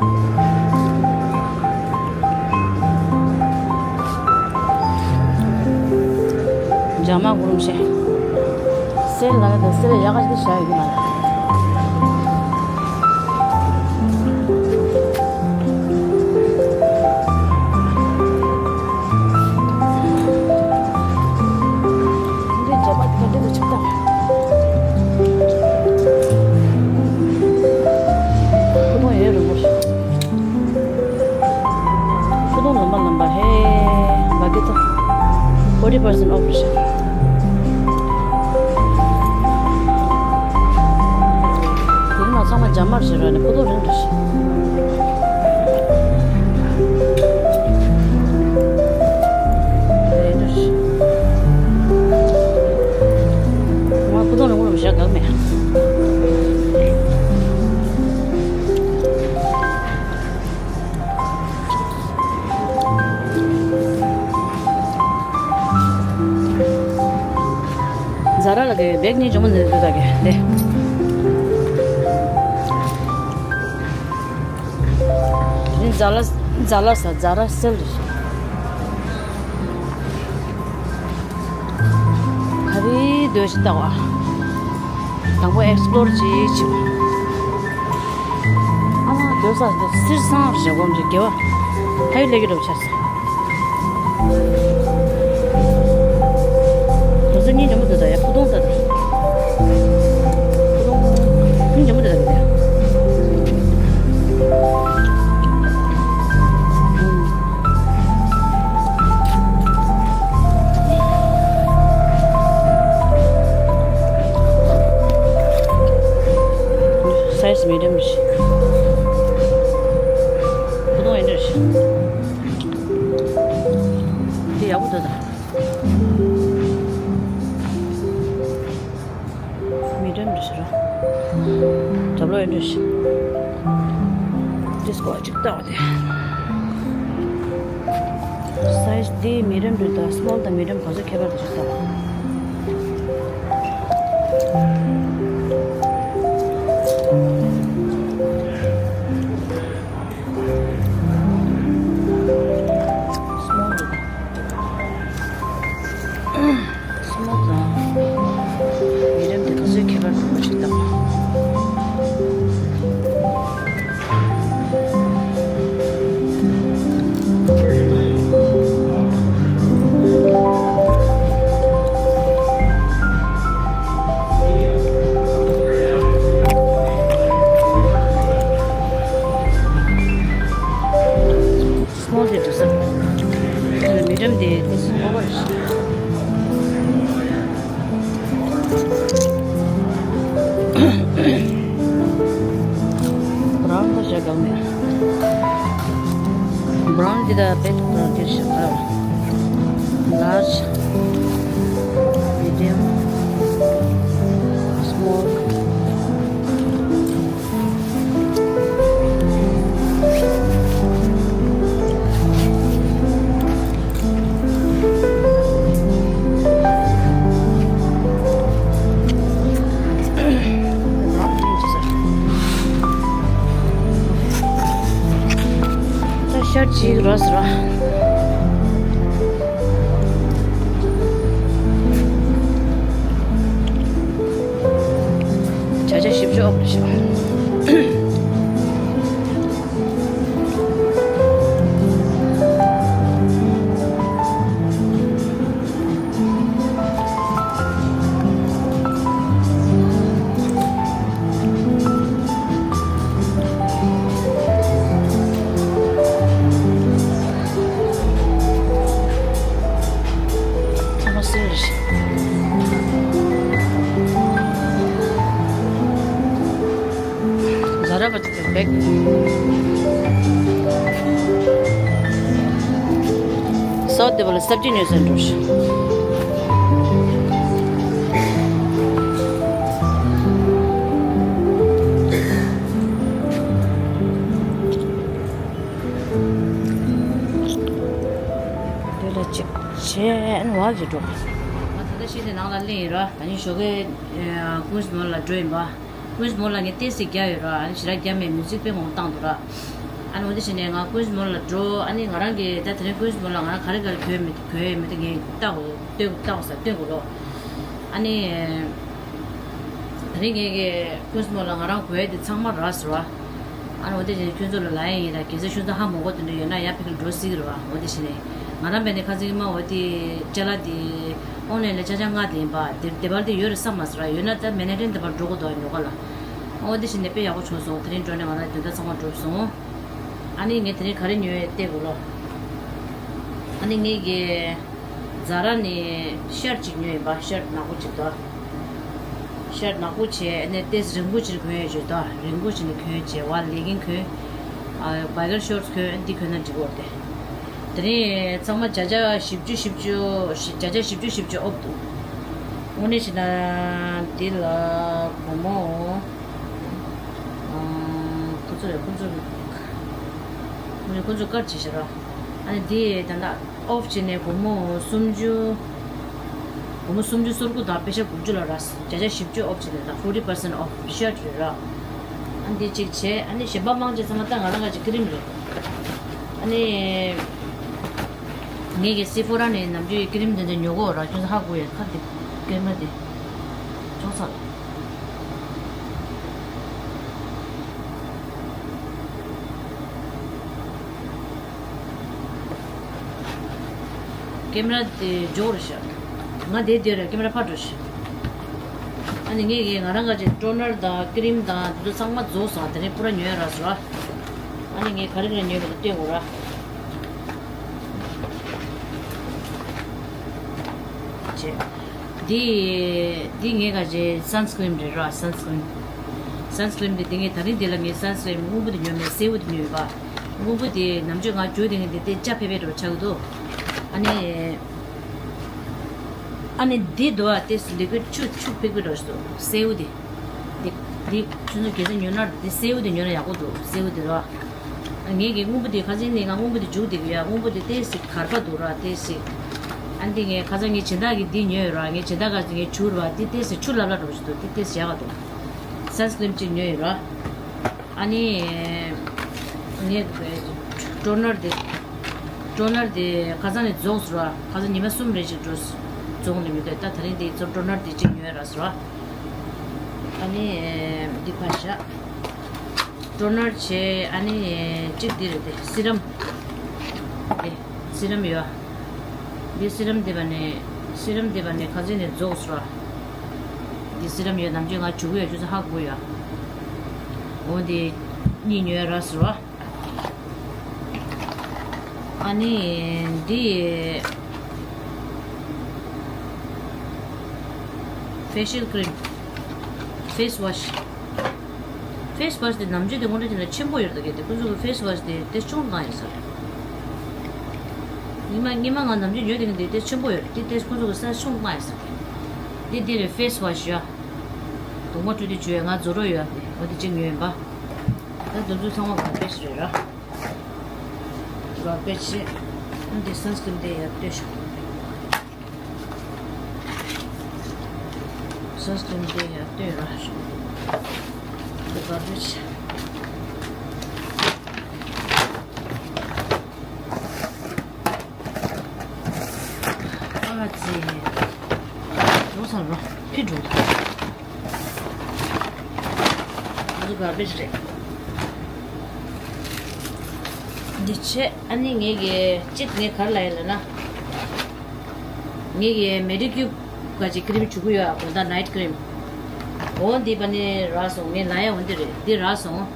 འཇག་མ་གུ་རུམ་ཤེ། སེལ་ལ་ནི་དེ་སེལ་ཡག་ག་ཞིག་བྱ་ཡོད་ཀྱི་མ་རེད། འདི་རྒྱབ་པ་ག་འདྲ་དུ་ཆགས་སྟངས། ཁོ་མོ་ཡོད་རུང་མོ། ཁོ་མོ་ལམ་པ་ལམ་པ་ཧེ། བ་གི་ཐོ། forty percent off རེད་ཤག། དེ་ནི་མ་ཚང་མ་རྒྱ་མར་བྱེད་ར་ནི་ཁོ་ཐོ་རིང་རེད་ཤག། ཛ་ར་ལ་གི་བེག་གཉིས་ཇོ་མོ་ནས་འདུག་ད་གི་ལེ། ཛ་ལ་ཛ་ལ་ས་ཛ་ར་སེལ་རེད། ག་རེ་འདོད་ཞིག་ལྟ་བ། དང་པོ་ཨེགས་པི་ལོར་ཅིག་བྱེད་པ། ཨ་མ་འདོད་ས་འདི་སེར་སང་རེད་གོམས་ཀྱི་དགེ་བ། ཧ་ཡོད་ལེགས་ཀྱི་འགྲོ་ཆགས་སོང་། དོ་ཚོ་གཉིས་ཉོན་མོ་དུ་ད་ཡ་ཕུ་ཐུང་ད་ད། ཕུ་ཐུང་ཕུ་ཐུང་། གཉིས་ཉོན་མོ་དུ་ད་གི་ད། སའི་ཛི་མི་ཌི་ཡམ་རེད། ཕུ་ཐུང་ཡིན་འདྲ་རེད། འདི་ཡག་པོ་འདུག་ད། མི་ཌི་ཡམ་རེད་ཤག་ར། འཇབ་ལོག་ཡིན་འདྲ་ཞིག། ཌི་སི་ཀོ་གཅིག་ལྟ་བ་དེ། སའི་ཛི་འདི་མི་ཌི་ཡམ་རེད་ད། སི་མོལ་དང་མི་ཌི་ཡམ་ག་ཚོད་ཁྱད་པར་འདུག་ཅིག་ལྟ་བ། སི་མོལ་རེད་ད། སི་མོལ་དང་མི་ཌི་ཡམ་དེ་ག་ཚོད་ཁྱད་པར་འདུག་ཅིག་ལྟ། སི་མོལ་དེ་འདུག་ས། མི་ཌི་ཡམ་དེ་དེ་སུ་ཨོ་བར་ཞིག། བྷ་རའུན་པོ་ཞིག་དགའ་མེད། བྷ་རའུན་འདི་དང་བེག་བྷ་རའུན་འདི་ཞིག་དགའ། ལར་ཇི། མི་ཌི་ཡམ། སི་མོལ། ད་ཤར་གཅིག་རོ་ཟེར་རོ། བྱ་བྱ་ཞིབ་ཆ་ཨོ་བར་ཞིག། ཚང་མ་སེལ་རེད། ཛ་ར་བ་ཅིག་དེ་བེག་ས་ ཨོ་དེ་བ་ལ་སབ་ཇི་ཉོས་ཟེར་འགྲོ་ཤི། དེ་ལ་ཅིག་བྱས་ཨན་བ་གི་འགྲོ། ང་ད་ལྟ་ཤི་དེ་ནང་ལ་གླེང་ཡིན་ར། ད་ནི་ཞོགས་ཀས་ཀུན་སྨོན་ལ་འགྲོ་ཡིན་པ། ཀུན་སྨོན་ལ་ངས་ཏེས་སི་རྒྱག་ཡོད་ར། ཨ་ནི་ཞེ་དྲག་རྒྱག་མེད། མིའུ་ཛིག་དཔེ་མང་བཏང་འདུག་ར། ཨ་ནི་འོ་དེ་བྱས་ནས་ང་ཀུན་སྨོན་ལ་འགྲོ། ཨ་ནི་ང་རང་གི་ད་དེ་རིང་ཀུན་སྨོན་ལ་ང་རང་ག་རེ་ག་རེ་གོན་མེད་གོན་ཡོད་མེད་དེ་ངས་ལྟ་དགོས། སྟོན་ལྟ་དགོས་ས་སྟོན་དགོས་ལོ། ཨ་ནི་དེ་རིང་ངས་ཀྱི་ཀུན་སྨོན་ལ་ང་རང་གོན་ཡ་དེ་ཚང་མ་ར་ཟེར་བ། ཨ་ནི་འོ་དེ་བྱས་ནས་ཁྱོད་ཚོ་ལ་ལབ་ཡ་ཡིན་ར། གལ་སྲིད་ཁྱོད་ཚོ་ཧ་མ་གོ་དེ་འདྲ་ཡོད་ན་ཡར་ཕ་གིར་འགྲོ་སྲིད་ཀྱི་རེད་བ། འོ་དེ་བྱས་ནས་ང་རང་བས་ནས་ཁ་སང་ཉི་མ་འོ་དེ་ཅ་ལག་དེ་ཨོན་ལན་ལ་ཆ་ཆ་མངགས་དེ་ཡིན་པ། དེ་དེ་བར་དེ་ཡོད་རེད་བསམ་མ་སོང་ར། ཡོད་ན་ད་མེན་ཧ་ཊན་དེ་བར་འགྲོ་དགོས་འདུག་ཉོ་ག་ལ། འོ་དེ་བྱས་ནས་དཔེ་ཡག་པོ་བྱུང་སོང་། དེ་རིང་འགྲོ་ནས་ང་རང་དོན་དག་ཚང་མ་འགྲུབ་སོང་། ཨ་ནི་ངས་དེ་རིང་ག་རེ་ཉོས་ཡོད་བལྟས་དགོས་ལོ། ཨ་ནི་ངས་ཀྱི་ཛ་ར་ནས་ཤར་ཊི་ཅིག་ཉོས་ཡིན་པ། ཤར་ཊི་ནག་པོ་ཅིག་དོ། ཤར་ཊི་ནག་པོ་བྱས་ཨ་ནི་ཏེས་རིང་པོ་ཅིག་གོན་ཡོད་བྱས་དོ། རིང་པོ་ཅིག་ནས་གོན་བྱས་བ་ལེ་གིན་གོན། ཨ་བའི་གར་ཤོར་ཊི་གོན། འདི་གོན་ན་འགྲིག་གོ་རེད་དེ། དེ་རིང་ཚང་མ་བརྒྱ་ཆ་བཞི་བཅུ་བཞི་བཅུ་བརྒྱ་ཆ་བཞི་བཅུ་བཞི་བཅུ་ཨོཕ་འདུག་དངོས་གནས་བྱས་ན་འདི་ལ་སྒོར་མོ། ཁོ་ཚོ་ཡ་ཁོ་ཚོ་ཁོ་ཚོ་ཁོ་ཚོ་དཀར་ཆེ་ཤ་ར། ཨ་ནི་འདི་ད་ལྟ་ཨོཕ་བྱས་ནས་སྒོར་མོ་སུམ་ཅུ། སྒོར་མོ་སུམ་ཅུ་སོ་དགུ་དང་པེ་ཤ་དགུ་བཅུ་ལ་ར། བརྒྱ་ཆ་བཞི་བཅུ་ཨོཕ་བྱས་ནས་ད་ཕོར་ཊི་པར་སེན་ཊི་ཨོཕ་ཤར་ཊི་རེད་ར། ཨ་འདི་གཅིག་བྱས། ཨ་ནི་གཞན་པ་མང་ཆེ་ཚང་མ་ད་ང་རང་ག་ཅིག་ཀི་རིམ་རེད། ཨ་ནི། ངས་ཀྱི་སི་ཕོ་ར་ནས་ནམ་རྒྱུན་ཀི་རིམ་དེ་འདྲ་ཉོ་གོ་ར། ཁྱོད་ཚོ་ཧ་གོ་ཡ། ཁ་དེ་ཀེམ་ར་དེ་ཅོག་ཚ། ཀེམ་ར་དེ་འཇོག་རེད་ཤག་ང་དེ་དེ་ར་ཀེམ་ར་ཕར་འགྲོ་ཤག་ཨ་ནི་ངས་ཀྱི་ང་རང་ག་ཅིག་ཊོ་ནར་དང་ཀི་རིམ་དང་དེ་ཚོ་ཚང་མ་རྫོགས་སོང་། དེ་ནས་པུ་ར་ཉོ་ཡ་རག་སོང་ར། ཨ་ནི་ངས་ག་རེ་ག་རེ་ཉོས་པ་དེ་སྟོན་དགོས་ར། བྱས། འདི་འདི་ངའི་ག་ཅེ་སན་སི་ཀི་རིམ་རེད་ར། སན་སི་ཀི་རིམ། སན་སི་ཀི་རིམ་འདི་འདི་ངས་ད་རིང་འདི་ལ་ངས་སན་སི་ཀི་རིམ་སྔོན་པོ་འདི་ཉོས་མེད། སེར་པོ་འདི་ཉོས་ཡོད་པ། སྔོན་པོ་འདི་ནམ་རྒྱུན་ང་རྒྱུག་དེ་ངས་འདི་དེ་ལྕགས་ཕེ་ཕེ་འགྲོ་ཆགས་ཀྱི་འདུག་ཨ་ནི། ཨ་ནི་འདི་འདུག་ཨ། དེ་ལི་ཀུ་ཌི་ཆུ་ཆུ་ཕིག་པི་འགྲོ་ཞིག་འདུག་སེར་པོ་འདི། འདི་འདི་ཁྱོད་ཚོ་གལ་སྲིད་ཉོ་ན་འདི་སེར་པོ་འདི་ཉོ་ན་ཡག་པོ་འདུག་སེར་པོ་འདི་ར། ངས་ཀྱི་སྔོན་པོ་འདི་ཁ་སང་ནས་ང་སྔོན་པོ་འདི་འཇུག་བསྡད་ཀྱི་ཡ། སྔོན་པོ་འདི་ཏོག་ཙམ་གར་པ་འདུག་ར་ཏོག་ཙམ། ཨ་འདི་ངས་ཁ་སང་ངའི་སྦྱིན་བདག་གིས་འདི་ཉོས་ཡོད་ར། ངའི་སྦྱིན་བདག་ག་ངས་བྱུགས་ར། འདི་ཏོག་ཙམ་ཆུ་ལྷབ་ལྷབ་འདྲ་པོ་ཞིག་འདུག་འདི་ཏོག་ཙམ་ཡག་ག་འདུག་སན་སི་ཀི་རིམ་གཅིག་ཉོས་ཡོད་ར། ཨ་ནི། ངས་ཊོ་ནར་འདི། ཊོ་ནར་འདི་ཁ་སང་ནས་རྫོགས་སོང་ར། ཁ་སང་ཉི་མ་གསུམ་རེ་ཞིག་འགྲོ་རྫོགས་ནས་མི་འདུག་ད་ད་རིང་འདི་ཚོ་ཊོ་ནར་འདི་གཅིག་ཉོས་ར་སོང་ར། ཨ་ནི། འདི་ཕར་བཞག་ཊོ་ནར་བྱས། ཨ་ནི་གཅིག་འདི་རེད་དེ། སི་རམ། དེ་སི་རམ་ཡོད། འདི་སི་རམ་འདི་བ་ནས་སི་རམ་འདི་བ་ནས་ཁ་སང་ནས་རྫོགས་སོང་ར། འདི་སི་རམ་ཡོད། ནམ་རྒྱུན་ང་བྱུག་གི་ཡོད། ཁྱོད་ཚོ་ཧ་གོ་ཡོད། འོ་འདི་གཉིས་ཉོས་ར་སོང་ར། ཨ་ནི་འདི་ཕེ་ཤལ་ཀི་རིམ། ཕེ་སི་ཝ་ཤི། ཕེ་སི་ཝ་ཤི་དེ་ནམ་རྒྱུན་དེ་དངོས་འབྲེལ་བྱས་ན་ཆེན་པོ་ཡོད་རེད་ད། གལ་ཏེ་ཁོ་ཚོ་གི་ཕེ་སི་ཝ་ཤི་དེ་དེ་ཆུང་བཏང་ཡིན་ས་རེད། ཉི་མ་ཉི་མ་ང་ནམ་རྒྱུན་ཉོས་དེ་གི་དེ་དེ་ཆེན་པོ་ཡོད་རེད། དེ་དེ་ཁོ་ཚོ་གི་སའི་ཛི་ཆུང་བཏང་ཡིན་ས་རེད། དེ་དེ་རེད། ཕེ་སི་ཝ་ཤི་ཡ། གདོང་པ་བཀྲུས་ཏེ་བྱུག་ཡ། ང་ཛོ་རོ་ཡོད་ཡ། དེ་འོ་དེ་གཅིག་ཉོས་ཡིན་པ། ད་དེ་ཚོ་ཚང་མ་ག་ཕེ་ཤི་རེད་ར། ག་ཕེ་ཤི། འདི་སན་སི་ཀི་རིམ་དེ་ཡར་ལྟོས་ཤོག་སན་སི་ཀི་རིམ་དེ་ཡར་ལྟོས་ར་ཤོག་འདི་ག་ཕེ་ཤི། ཨ་ཙི། འགྲོ་ས་ར་ཕི་འགྲོ། འདི་ག་ཕེ་ཤི་རེད། འདི་བྱས། ཨ་ནི་ངས་ཀྱི་གཅིག་ངས་ག་རེ་ལབ་ཡིན་ལབ་ན། ངས་ཀྱི་མེ་ཌི་ཀིའུབ་ག་ཅིག་ཀི་རིམ་བྱུག་གི་ཡོད་ཨ། དགོང་དག་ནའིཊ་ཀི་རིམ། འོ་འདི་པ་ནི་རག་སོང་། ངས་ལབ་ཡ་འོ་འདི་རེད། འདི་རག་སོང་།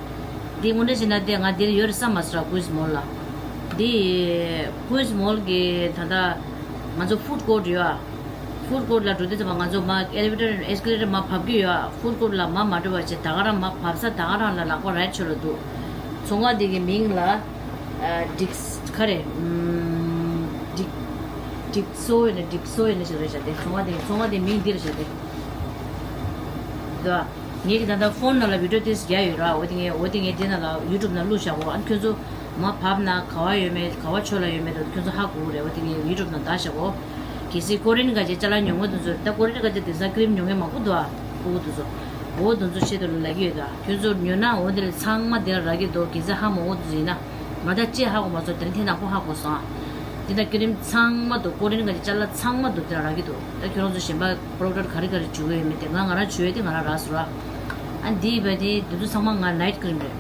འདི་དངོས་འབྲེལ་བྱས་ན་དེ་ང་འདིར་ཡོད་རེད་བསམ་མ་སོང་ར། ཀུའིན་སི་མོལ་ལ། འདི་ཀུའིན་སི་མོལ་གྱི་ད་ལྟ་ང་ཚོ་ཕུཌ་ཀོརཊ་ཡོད་ཨ། ཕུཌ་ཀོརཊ་ལ་འགྲོ་དུས་ཙམ་པ་ང་ཚོ་མར་ཨེ་ལི་ཝེ་ཊར་ཨེ་སི་ཀེ་ལེ་ཊར་མར་བབས་ཀྱི་ཡོད་ཨ། ཕུཌ་ཀོརཊ་ལ་མར་མ་འགྲོ་བ་བྱས། ད་ག་རང་མར་བབས་ས་ད་ག་རང་ལ་ལག་པ་རའིཊ་ཕྱོགས་ལ་འདུག་ཚོང་བ་འདི་གི་མིང་ལ་ཨ་ཌིག་ག་རེ་ཨམ་ཌིག་ཌིབ་སོ་ཡོད་ན་ཌིབ་སོ་ཡོད་ན་ཞིག་རེད་བྱ་དེ། ཚོང་བ་དེ་ཚོང་བ་དེ་མིང་འདི་རེད་བྱ་དེ། དོ། ངེད་ཀྱི་ད་ལྟ་ཕོན་ནང་ལ་བི་ཌིའོ་ཏིས་རྒྱག་ཡོད་ར། འོ་དེ་ངས་འོ་དེ་ངས་དེ་ནང་ལ་ཡུ་ཊུབ་ནང་བླུགས་བཞག་གོ། ཨ་ཁྱོད་ཚོ་མ་བབས་ན་ག་བ་ཡོད་མེད་ག་བ་ཆོས་ལ་ཡོད་མེད་དོ་ཁྱོད་ཚོ་ཧ་གོ་གི་རེད། འོ་དེ་ངས་ཡུ་ཊུབ་ནང་བལྟས་བཞག་གོ། གལ་སྲིད་ཀོ་རི་ཡན་ག་ཅེ་ཅ་ལག་ཉོ་མཁན་དེ་ཚོ་ད་ཀོ་རི་ཡན་ག་ཅེ་དེང་སང་ཀི་རིམ་ཉོ་མཁན་མང་པོ་འདུག་ཨ། ཕྲུ་གུ་དེ་ཚོ། འོ་དེ་ཚོ་ཆེད་དུ་ལ་ལབ་ཀྱི་ཡོད་ད། ཁྱོད་ཚོ་ཉོ་ན་འོ་དེ་ལ་ཚང་མ་དེ་ལ་རག་གི་འདུག་གལ་སྲིད་ཧ་མ་གོ་དེ་ཚོ་ཡིན་ན། ང་ད་ཅེས་ཧ་གོ་མ་སོང་དེ་རིང་ཐེངས་དང་པོ་ཧ་གོ་སོང་ཨ། འདི་ད་ཀི་རིམ་ཚང་མ་འདུག་ཀོ་རི་ཡན་ག་ཅེ་ཅ་ལག་ཚང་མ་འདུག་དེ་ལ་རག་གི་འདུག་ད་ཁྱོད་རང་ཚོ་གཞན་པ་པོ་རོ་ཌག་ག་རེ་ག་རེ་བྱུག་གི་ཡོད་མེད་དེ་ང་ང་རང་བྱུག་ཡོད་དེ་ང་རང་རག་སོང་ར། ཨ་འདི་ཡིན་པ་དེ་དེ་ཚོ་ཚང་མ་ང་ནའིཊ་ཀི་རིམ་རེད།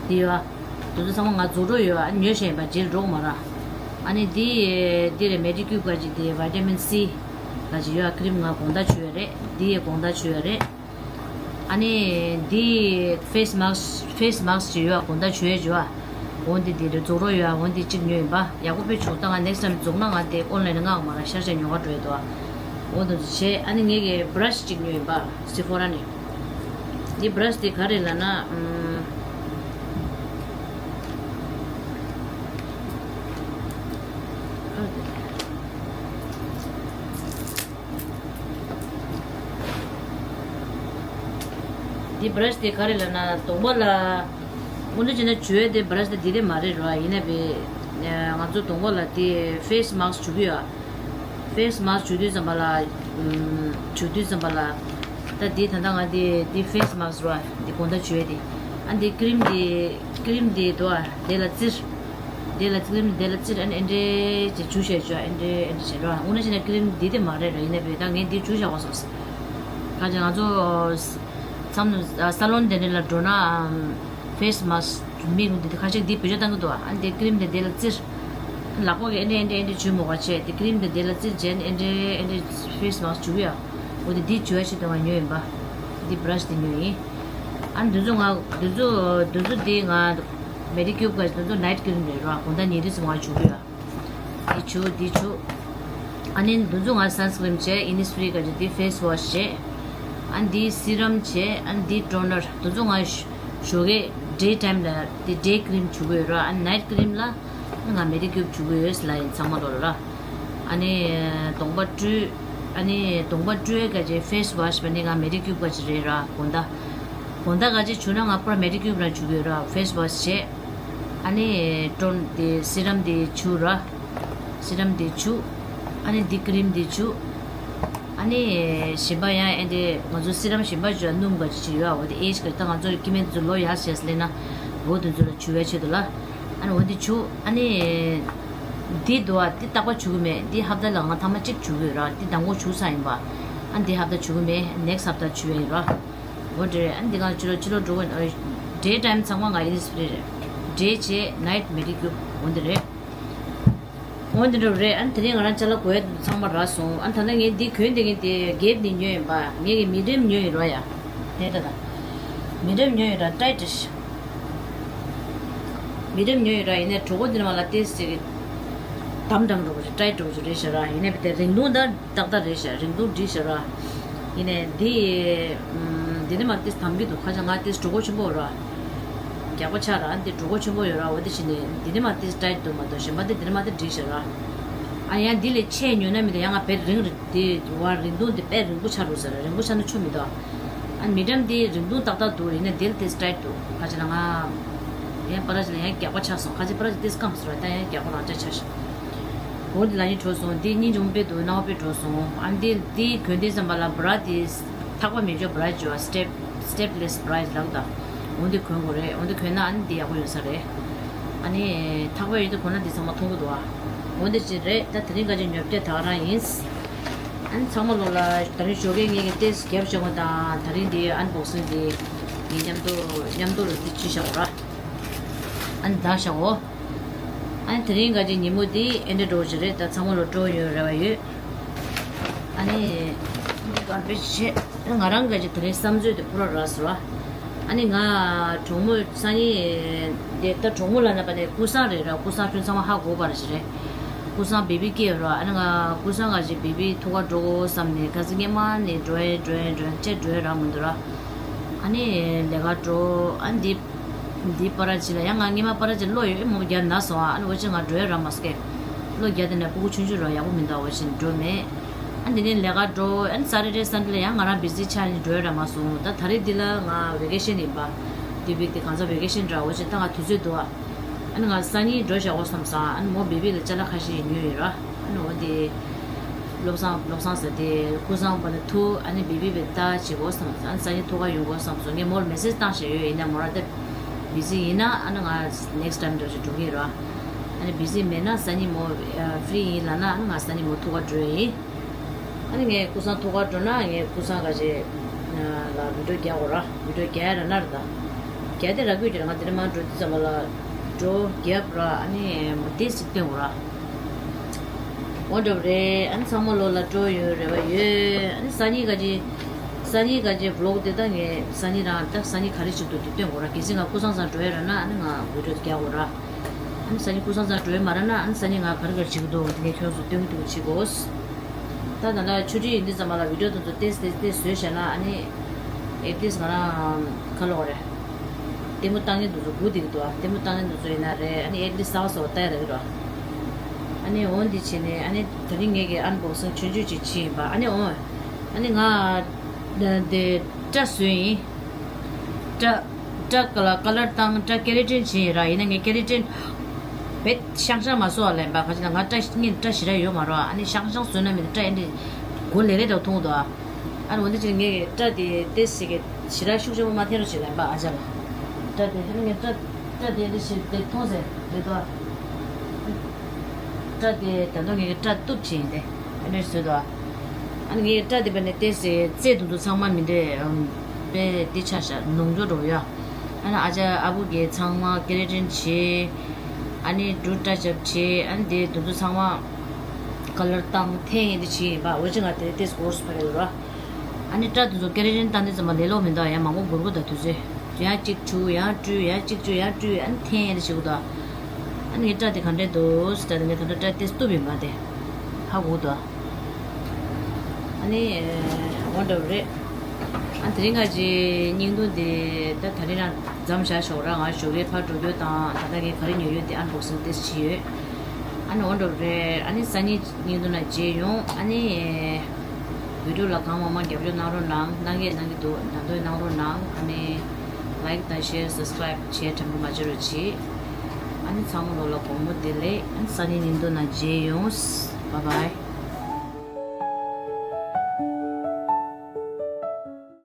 འདི་ཡོད་ཨ། དེ་ཚོ་ཚང་མ་ང་རྫོགས་འགྲོ་ཡོད་ཨ། ཉོས་བྱས་ཡིན་པ་རྗེས་ལ་འགྲོ་གི་མ་ར། ཨ་ནི་འདི་འདི་རེད། མེ་ཌི་ཀིའུབ་ག་ཅིག་དེ་བི་ཊ་མིན་སི་ག་ཅིག་ཡོད་ཨ། ཀི་རིམ་ང་དགོང་དག་བྱུག་ཡོད་རེད། འདི་ཡི་དགོང་དག་བྱུག་ཡོད་རེད། ཨ་ནི་འདི་ཕེ་སི་མཱ་སི་ཕེ་སི་མཱ་སི་ཅིག་ཡོད་ཨ། དགོང་དག་བྱུག་ཡོད་བྱུག་ཨ། འོ་འདི་འདི་རེད། རྫོགས་རོགས་ཡོད་ཨ། འོ་འདི་གཅིག་ཉོས་ཡིན་པ་ཡག་པོ་དཔེ་བྱུང་། ད་ང་ནེག་སི་ཊའིམ་རྫོགས་ན་ང་དེ་ཨོན་ལན་ནས་མངགས་མ་ར། ཤར་ཤར་ཉོ་ག་འགྲོ་ཡོད་དོ་ཨ། འོ་འདི་ཚོ་བྱས། ཨ་ནི་ངེད་ཀྱི་བྷ་ར་ཤི་གཅིག་ཉོས་ཡིན་པ་སི་ཕོ་ར་ནས། འདི་བྷ་ར་ཤི་དེ་ག་རེ་ལབ་ན་ཨམ། འདི་བྷ་ར་ཤི་དེ་ག་རེ་ལབ་ན་གདོང་པ་ལ། དངོས་གནས་བྱས་ན་བྱུག་ཡས་དེ་བྷ་ར་ཤི་དེ་འདི་དེ་མ་རེད་ར། ཡིན་ན་བས། ང་ཚོ་གདོང་པ་ལ་དེ་ཕེ་སི་མཱ་སི་བྱུག་གི་ཡོད། ཕེ་སི་མཱ་སི་བྱུག་དུས་ཙམ་པ་ལ། ཨམ། བྱུག་དུས་ཙམ་པ་ལ། ད་འདི་ད་ལྟ་ང་འདི་འདི་ཕེ་སི་མཱ་སི་ར། འདི་དགོང་དག་བྱུག་ཡས་དེ། ཨ་འདི་ཀི་རིམ་འདི་ཀི་རིམ་འདི་དོ་ཨ། དེ་ལ་བཙིར། དེ་ལ་ཀི་རིམ་དེ་ལ་བཙིར། ཨ་ནི་ཨེ་འདྲས་ཅིག་བྱུག་བྱས་བྱུག་ཨེ་འདྲས་ཨེ་འདྲས་བྱས་ར། དངོས་གནས་བྱས་ན་ཀི་རིམ་འདི་དེ་མ་རེད་ར། ཡིན་ན་བས་ད་ངས་འདི་བྱུག་བཞག་པ་སོང་། ག་ཅིག་ང་ཚོ་མཚམས་ས་ལོན་དེ་འདྲས་ལ་འགྲོ་ན། ཕེ་སི་མཱ་སི་མིག་འདི་ཁ་ཤས་འདི་བེད་སྤྱོད་བཏང་གི་འདུག་ཨ་འདི་ཀི་རིམ་དེ་འདི་ལ་བཙིར། ལག་པ་གིས་ཨེ་འདྲས་ཨེ་འདྲས་ཨེ་འདྲས་བྱུག་མ་དགོས་བྱས། དེ་ཀི་རིམ་དེ་འདི་ལ་བཙིར་བྱས་ཨེ་འདྲས་ཨེ་འདྲས་ཕེ་སི་མཱ་སི་བྱུག་གི་ཡ། འོ་དེ་འདི་བྱུག་ཡ་ཆེད་དུ་ང་ཉོས་ཡིན་པ། འདི་བྷ་ར་ཤི་འདི་ཉོས་ཡིན། ཨ་འདི་ཚོ་ང་འདི་ཚོ་འདི་ཚོ་འདི་ང་མེ་ཌི་ཀིའུབ་ག་འདི་ཚོ་ནའིཊ་ཀི་རིམ་རེད་ར། དགོང་དག་ཉལ་དུས་ཙམ་ང་བྱུག་གི་ཡ། འདི་བྱུག་འདི་བྱུག་ཨ་ནི་འདི་ཚོ་ང་སན་སི་ཀི་རིམ་བྱས། ཨིན་ནི་སི་ཕི་རི་ག་ཅིག་འདི་ཕེ་སི་ཝ་ཤི་བྱས། ཨ་འདི་སི་རམ་བྱས། ཨ་འདི་ཊོ་ནར། འདི་ཚོ་ང་ཞོགས་ཀས་ཌེ་ཊའིམ་ལ་འདི་ཌེ་ཀི་རིམ་བྱུག་གི་ཡོད་ར། ཨ་ནའིཊ་ཀི་རིམ་ལ་ང་མེ་ཌི་ཀིའུབ་བྱུག་གི་ཡོད་ལབ་ཡིན་ཚང་མ་ལོ་ལ་ར། ཨ་ནི་གདོང་པ་བཀྲུས། ཨ་ནི་གདོང་པ་བཀྲུས་ག་ཅིག་ཕེ་སི་ཝ་ཤི་བྱས་ནི་ང་མེ་ཌི་ཀིའུབ་ག་ཅིག་རེད་ར། དགོང་དག་དགོང་དག་ག་ཅིག་བྱུག་ན་ང་པུ་ར་མེ་ཌི་ཀིའུབ་ར་བྱུག་གི་ཡོད་ར། ཕེ་སི་ཝ་ཤི་བྱས། ཨ་ནི་ཊོན་དེ་སི་རམ་དེ་བྱུག་ར། སི་རམ་དེ་བྱུག་ཨ་ནི་འདི་ཀི་རིམ་དེ་བྱུག་ཨ་ནི་གཞན་པ་ཡང་ཨེ་འདྲས་ང་ཚོ་སི་རམ་གཞན་པ་བྱུག་ཡ་སྣུམ་ག་ཅིག་ཅིག་ཡོད་ཨ། འོ་དེ་ཨེ་ཇི་ག་ད་ང་ཚོ་སྐྱེ་དམན་དེ་ཚོ་ལོ་ཡར་བྱས་སླེབས་ན་འོ་དེ་ཚོ་ལ་བྱུག་ཡ་ཆེད་དུ་ལ། ཨ་ནི་འོ་འདི་བྱུག་ཨ་ནི་འདི་འདུག་ཨ། འདི་རྟག་པར་བྱུག་གི་མེད། འདི་ཧབ་ཏ་ལ་ང་ཐ་མ་གཅིག་བྱུག་གི་ཡོད་ར། འདི་མདང་དགོང་བྱུག་ཚར་ཡིན་པ། ཨ་འདི་ཧབ་ཏ་བྱུག་གི་མེད། ནེག་སི་ཧབ་ཏ་བྱུག་ཡ་ཡིན་ར། འོ་འདྲས་རེད། ཨ་འདི་ག་ཕྱི་ལོགས་ཕྱི་ལོགས་འགྲོ་གི་ཨ། ཌེ་ཊའིམ་ཚང་མ་ང་ཨིན་ནི་སི་ཕི་རི་རེད། ཌེ་བྱས་ནའིཊ་མེ་ཌི་ཀིའུབ་འོ་འདི་རེད། འོ་འདི་འདྲ་རེད། ཨ་ནི་དེ་རིང་ང་རང་ཅ་ལག་དགོས་ཡ་ཚང་མ་རག་སོང་། ཨ་ནི་ད་ལྟ་ངས་འདི་གོན་བསྡད་མཁན་དེ་གེབ་ནས་ཉོས་ཡིན་པ། ངས་ཀྱི་མི་ཌི་ཡམ་ཉོས་ཡིན་རོ་ཡ། དེ་ལྟ་ད། མི་ཌི་ཡམ་ཉོས་ཡིན་ར་ཊའིཊ་རེད་ཤག་མི་ཌི་ཡམ་ཉོས་ཡིན་ར། ཡིན་ནའི་གྲོད་ཁོག་འདི་ནས་མར་ལ་ཏོག་ཙམ་ཅིག་དམ་དྲགས་འགྲོ་གི་རེད། ཊའིཊ་འགྲོ་གི་རེད་ཤག་ར། ཡིན་ནའི་བི་དེ་རིང་ཐུང་ད་ཏག་ཏག་རེད་ཤག་རིང་ཐུང་འགྲིག་ཤག་ར། ཡིན་ནའི་འདི། ཨམ། འདི་ནས་མར་ཏོག་ཙམ་དམ་གྱི་འདུག་ཁ་ཤས་ང་ཏོག་ཙམ་གྲོད་ཁོག་ཆེན་པོ་ར། རྒྱགས་པ་ཆགས་ར། འདི་གྲོད་ཁོག་ཆེན་པོ་ཡོད་ར། འོ་དེ་བྱས་ནས་འདི་ནས་མར་ཏོག་ཙམ་ཊའིཊ་འདུག་མ་གཏོགས་གཞན་པ་འདི་འདི་ནས་མར་ཏོག་ཙམ་འགྲིག་ཤག་ར། ཨ་ཡང་འདི་ལས་ཆེ་ཉོས་ན་མི་འདུག་ཡང་ང་བེད་རིང་རེད། འདི་བར་རིང་ཐུང་འདི་དཔེ་རིང་པོ་ཆགས་འགྲོ་ཟེར་ར། རིང་པོ་ཆགས་ན་ཆོ་མི་འདུག་ཨ་མི་ཌི་ཡམ་འདི་རིང་ཐུང་ཏག་ཏག་འདུག་ཡིན་ན་འདི་ལ་ཏོག་ཙམ་ཊའིཊ་འདུག་ཁ་ཅིག་ལ་ང་ཡང་པ་ར་ཅིག་ལ་ཡང་རྒྱགས་པ་ཆགས་སོང་། ཁ་ཅིག་པ་ར་ཅིག་ཏོག་ཙམ་སྐམ་སོང་ར། ད་ཡང་རྒྱགས་པ་རང་ཆ་ཆགས་ཤག་འོ་འདི་ལ་ཡིན་འགྲོ་སོང་། འདི་སྙིང་རྗེ་མོ་དཔེ་འདུག་སྣང་བ་དཔེ་འགྲོ་སོང་། ཨ་འདི་འདི་གོན་དུས་ཙམ་པ་ལ་བྷ་ར་འདི་ཐག་པ་མེད་ཅོག་བྷ་ར་ཅིག་ཡོད་ཨ། སི་ཊེབ་སི་ཊེབ་ལེ་སི་བྷ་ར་ཅིག་ལབ་ད། འོ་འདི་གོན་དགོས་རེད། འོ་འདི་གོན་ན་ཨ་ནི་འདི་ཡག་པོ་ཡོད་ས་རེད། ཨ་ནི་ཐག་པ་ཡོད་དུས་གོན་ན་འདི་ཚང་མ་མཐོང་གི་འདུག་ཨ། འོ་འདི་ཅིག་རེད། ད་དེ་རིང་ག་ཅིག་ཉོ་སྤྲད་ད་ག་རང་ཡིན། ཨ་ནི་ཚང་མ་ལོ་ལ་ད་རིང་ཞོགས་ཀས་ངས་ཀྱི་ཏོག་ཙམ་བརྒྱབ་བཞག་གོ། ད་ད་རིང་འདི་ཨན་བོག་སིང་འདི་ངས་མཉམ་དུ་མཉམ་དུ་ལ་འདི་བྱས་བཞག་གོ་ར། ཨ་ནི་ད་བཞག་གོ། ཨ་ནི་དེ་རིང་ག་ཅིག་ཉིན་མོ་འདི་ཨེ་འདྲ་འགྲོ་གི་རེད། ད་ཚང་མ་ལོ་སྤྲོ་ཡོང་རེ་བ་ཡོད། ཨ་ནི་འདི་གར་པེ་ཇི་བྱས། ང་རང་གི་དེ་རིང་བསམ་ཚུལ་དེ་ཕུ་ར་ར་སོ་ར། ཨ་ནི་ང་གྲོགས་མོ་སང་ཉིན་དེ་ད་གྲོགས་མོ་ལབ་ན་པ་ནི་ཀུ་སང་རེད་ར། ཀུ་སང་ཁྱོད་ཚང་མ་ཧ་གོ་བ་ར་ཞིག་རེད། ཀུ་སང་བེ་བི་སྐྱེས་ར། ཨ་ནི་ང་ཀུ་སང་ག་ཅིག་བེ་བི་ཐུག་ག་འགྲོ་དགོས་བསམ་ནས་ཁ་སང་སྔོན་མ་ནས་འགྲོ་ཡ་འགྲོ་ཡ་འགྲོ་ཡ་ཅེ་འགྲོ་ཡ་ར་མི་འདུག་ར། ཨ་ནི་ལས་ཀ་འགྲོ། ཨ་ནི་འདི་འདི་པ་ར་ཅིག་ལ་ཡང་ང་སྔོན་མ་པ་ར་ཅིག་བློ་ཡོད་ཨེ་མོ་རྒྱ་ན་སོང་ཨ། ཨ་ནི་འོ་ཅིག་ང་འགྲོ་ཡ་ར་མ་སྐད། ལོ་བརྒྱ་དེ་ནས་སྤུ་གུ་ཆུང་ཆུང་ར་ཡག་པོ་མི་འདུག་འོ་ཅིག་འགྲོ་མེད། ཨ་འདི་ནས་ལས་ཀ་འགྲོ། ཨ་Saturday Sunday ལ་ཡང་ང་རང་བི་ཟི་ཆགས་ནས་འགྲོ་ཡ་ར་མ་སོང་། ད་ད་རེས་འདི་ལ་ང་བེ་ཀེ་ཤན་ཡིན་པ། འདི་བིག་དེ་གང་ཟག་བེ་ཀེ་ཤན་ར། འོ་ཅིག་ད་ང་དུས་ཚོད་འདུག་ཨ་ནི་ང་སང་ཉིན་འགྲོ་བཞག་འོ་བསམ་སང་། ཨ་ནི་མོ་བེ་བི་ལ་ཅ་ལག་ཁ་ཤས་ཉོས་ཡོད་ར། ཨ་ནི་འོ་དེ་བློ་བཟང་བློ་བཟང་ཟེར་དེ་ཀུན་བཟང་པ་ནི་ཐུག་ཨ་ནི་བེ་བི་བེ་ད་བྱེད་འོ་བསམ་སང་། ཨ་ནི་སང་ཉིན་ཐུག་ག་ཡོང་འོ་བསམ་སོང་། ངས་མོར་མེ་སེ་ཇི་བཏང་བཞག་ཡོད། ཡིན་ན་མོ་ར་ད་བི་ཟི་ཡིན་ན་ཨ་ནི་ང་next time འགྲོ་ཞིག་འགྲོ་གི་ར། ཨ་ནི་བི་ཟི་མེད་ན་སང་ཉིན་མོ་ཕི་རི་ཡིན་ལབ་ན་ཨ་ནི་ང་སང་ཉིན་མོ་ཐུག་ག་འགྲོ་ཡིན། ཨ་ནི་ངས་ཀུན་བཟང་ཐུག་ག་འགྲོ་ན་ངས་ཀུན་བཟང་ག་ཅེ་ལ་བི་ཌིའོ་རྒྱག་དགོས་ར། བི་ཌིའོ་རྒྱག་ཡ་ར་ན་ར་ད། རྒྱག་དེ་ར་དགོས་ཀྱི་ར། ང་དེ་རིང་མ་འགྲོ་དུས་ཙམ་པ་ལ་འགྲོ་རྒྱབ་ར། ཨ་ནི་མོ་ཏེ་སི་སྟོན་དགོས་ར། འོ་འདྲ་བ་རེད། ཨ་ནི་ཚང་མ་ལོ་ལ་འགྲོ་ཡོད་རེ་བ་ཡོད། ཨ་ནི་སང་ཉིན་ག་ཅེ་སང་ཉིན་ག་ཅེ་བི་ལོག་དེ་ད་ངས་སང་ཉིན་རང་ད་སང་ཉིན་ག་རེ་བྱེད་འདུག་དེ་སྟོན་དགོས་ར། གལ་སྲིད་ང་ཀུན་བཟང་ཚང་འགྲོ་ཡ་ར་ན་ཨ་ནི་ང་བི་ཌིའོ་རྒྱག་དགོས་ར། ཨ་ནི་སང་ཉིན་ཀུན་བཟང་ཚང་འགྲོ་ཡ་མ་ར་ན་ཨ་ནི་སང་ཉིན་ང་ག་རེ་ག་རེ་བྱེད་ཀྱི་འདུག་དེ་ངས་ཁྱོད་ཚོ་སྟོན་གྱི་འདུག་བྱེད་དགོས། ད་ད་ལྟ་ཆུ་ཊི་ཡིན་དུས་ཙམ་པ་ལ་བི་ཌིའོ་དེ་ཚོ་ཏེ་སི་ཏེ་སི་ཏེ་སི་བཟོས་བཞག་ན་ཨ་ནི་at least ང་རང་ག་ལོག་རེད། ལྟད་མོ་ལྟ་མཁན་དེ་ཚོ་སྒུག་བསྡད་ཀྱི་འདུག་ཨ་ལྟད་མོ་ལྟ་མཁན་དེ་ཚོ་ཡིན་ན་རེད། ཨ་ནི་at least གསར་པ་གསར་པ་ལྟ་ཡ་རག་གི་རེད། ཨ་ནི་འོ་འདི་བྱས་ནས་ཨ་ནི་དེ་རིང་ངེད་ཀྱི་ཨན་བོག་སིང་ཆུང་ཆུང་ཅིག་བྱས་ཡིན་པ། ཨ་ནི་འོ་ཨ་ནི་ང་དེ་སྐྲ་བཟོས་ཡིན། སྐྲ་སྐྲ་ཀ་ལ་ཀ་ལར་བཏང་། སྐྲ་ཀེ་ར་ཊིན་བྱས་ཡིན་ར། ཡིན་ན་ངས་ཀེ་ར་ཊིན་བེད་ཤང་ཤང་མ་བཟོ་བ་ལེན་པ། ག་ཅི་ན་ང་སྐྲ་སྙིང་སྐྲ་ཞེ་དྲག་ཡོད་མ་རེད། ཨ་ནི་ཤང་ཤང་བཟོས་ན་མི་འདུག་སྐྲ་ཨེ་འདྲ་མགོ་ལེ་ལེ་འདྲ་མཐོང་འདུག་ཨ་ནི་འོ་འདི་ཅིག་ངས་སྐྲ་དེ་ཏེ་ཞིག་གི་ཞེ་དྲག་ཤུགས་ཆེན་པོ་མ་འཐེན་རོགས་བྱེད་ལེན་པ་ཨ་ཅག་ལ། སྐྲ་དེ་ཨ་ནི་ངས་སྐྲ་སྐྲ་དེ་འདི་ཞིག་དེ་མཐོང་ཟེར་རེད་དོ། སྐྲ་དེ་ད་དུང་ངས་སྐྲ་གཏུབ་བྱས་ཡིན་ཏེ་ཨེ་འདྲ་བཟོས་དོ། ཨ་ནི་ངས་སྐྲ་དེ་བས་ནས་ཏེ་ཞིག་རྩེ་དུ་དུ་ཚང་མ་མི་འདོད་དཔེ་འདི་ཆ་བཞག་ནོར་འགྲོ་འགྲོ་ཡ། ཨ་ནི་ཨ་ཅག་ཨ་བུ་གིས་ཚང་མ་ཀེ་ར་ཊིན་བྱས། ཨ་ནི་འབྲུ་སྐྲ་རྒྱབ་བྱས། ཨ་ནི་དེ་དུ་དུ་ཚང་མ་ཀ་ལར་བཏང་འཐེན་ཡིན་དེ་བྱས་ཡིན་པ། འོ་ཅི་ང་དེ་ཏེ་སི་ཀོར་སི་ཕ་གི་ར། ཨ་ནི་སྐྲ་དུ་ཚོ་ཀེ་ར་ཊིན་བཏང་དུས་ཙམ་པ་ལས་སླ་པོ་མི་འདུག་ཡང་མང་པོ་འགོར་གི་འདུག་དུས་ཚོད། ཡང་གཅིག་བྱུག་ཡང་བཀྲུས། ཡང་གཅིག་བྱུག་ཡང་བཀྲུས། ཨ་ནི་འཐེན་ཡིན་དེ་བྱེད་དགོས་འདུག་ཨ་ནི་ངའི་སྐྲ་དེ་ག་འདྲས་འདུག་སྐྲ་དེ་ངས་ད་ལྟ་སྐྲ་ཏེ་སི་གཏུབ་ཡིན་པ་དེ་ཧ་གོ་གི་འདུག་ཨ་ནི་འོ་འདྲ་བོ་རེད། ཨ་དེ་རིང་ང་ཅི་བརྙན་ཐུང་དེ་ད་ད་རིང་རང་མཚམས་བཞག་ཞོག་ར། ང་ཞོགས་ཀས་ཕར་འགྲོ་རྒྱུ་དང་ད་ལྟ་ངས་ག་རེ་ཉོས་ཡོད་དེ་ཨན་བོག་སིང་ཏེ་སི་བྱས་ཡོད། ཨ་ནི་འོ་འདྲ་བོ་རེད། ཨ་ནི་སང་ཉིན་བརྙན་ཐུང་ནང་མཇལ་ཡོང་། ཨ་ནི་བི་ཌིའོ་ལ་གང་མང་མང་རྒྱབ་སྐྱོར་གནང་རོགས་གནང་། གནང་གི་གནང་གི་འདུག་ད་དུང་གནང་རོགས་གནང་། ཨ་ནི་ལའིཀ་དང་ཤེར་སབ་སི་ཀ་རའིབ་བྱས་དྲན་པ་མ་བརྗེད་རོགས་གྱིས། ཨ་ནི་ཚང་མ་ལོ་ལ་དགོང་མོ་བདེ་ལེགས། ཨ་ནི་སང་ཉིན་བརྙན་ཐུང་ནང་མཇལ་ཡོང་། Bye bye།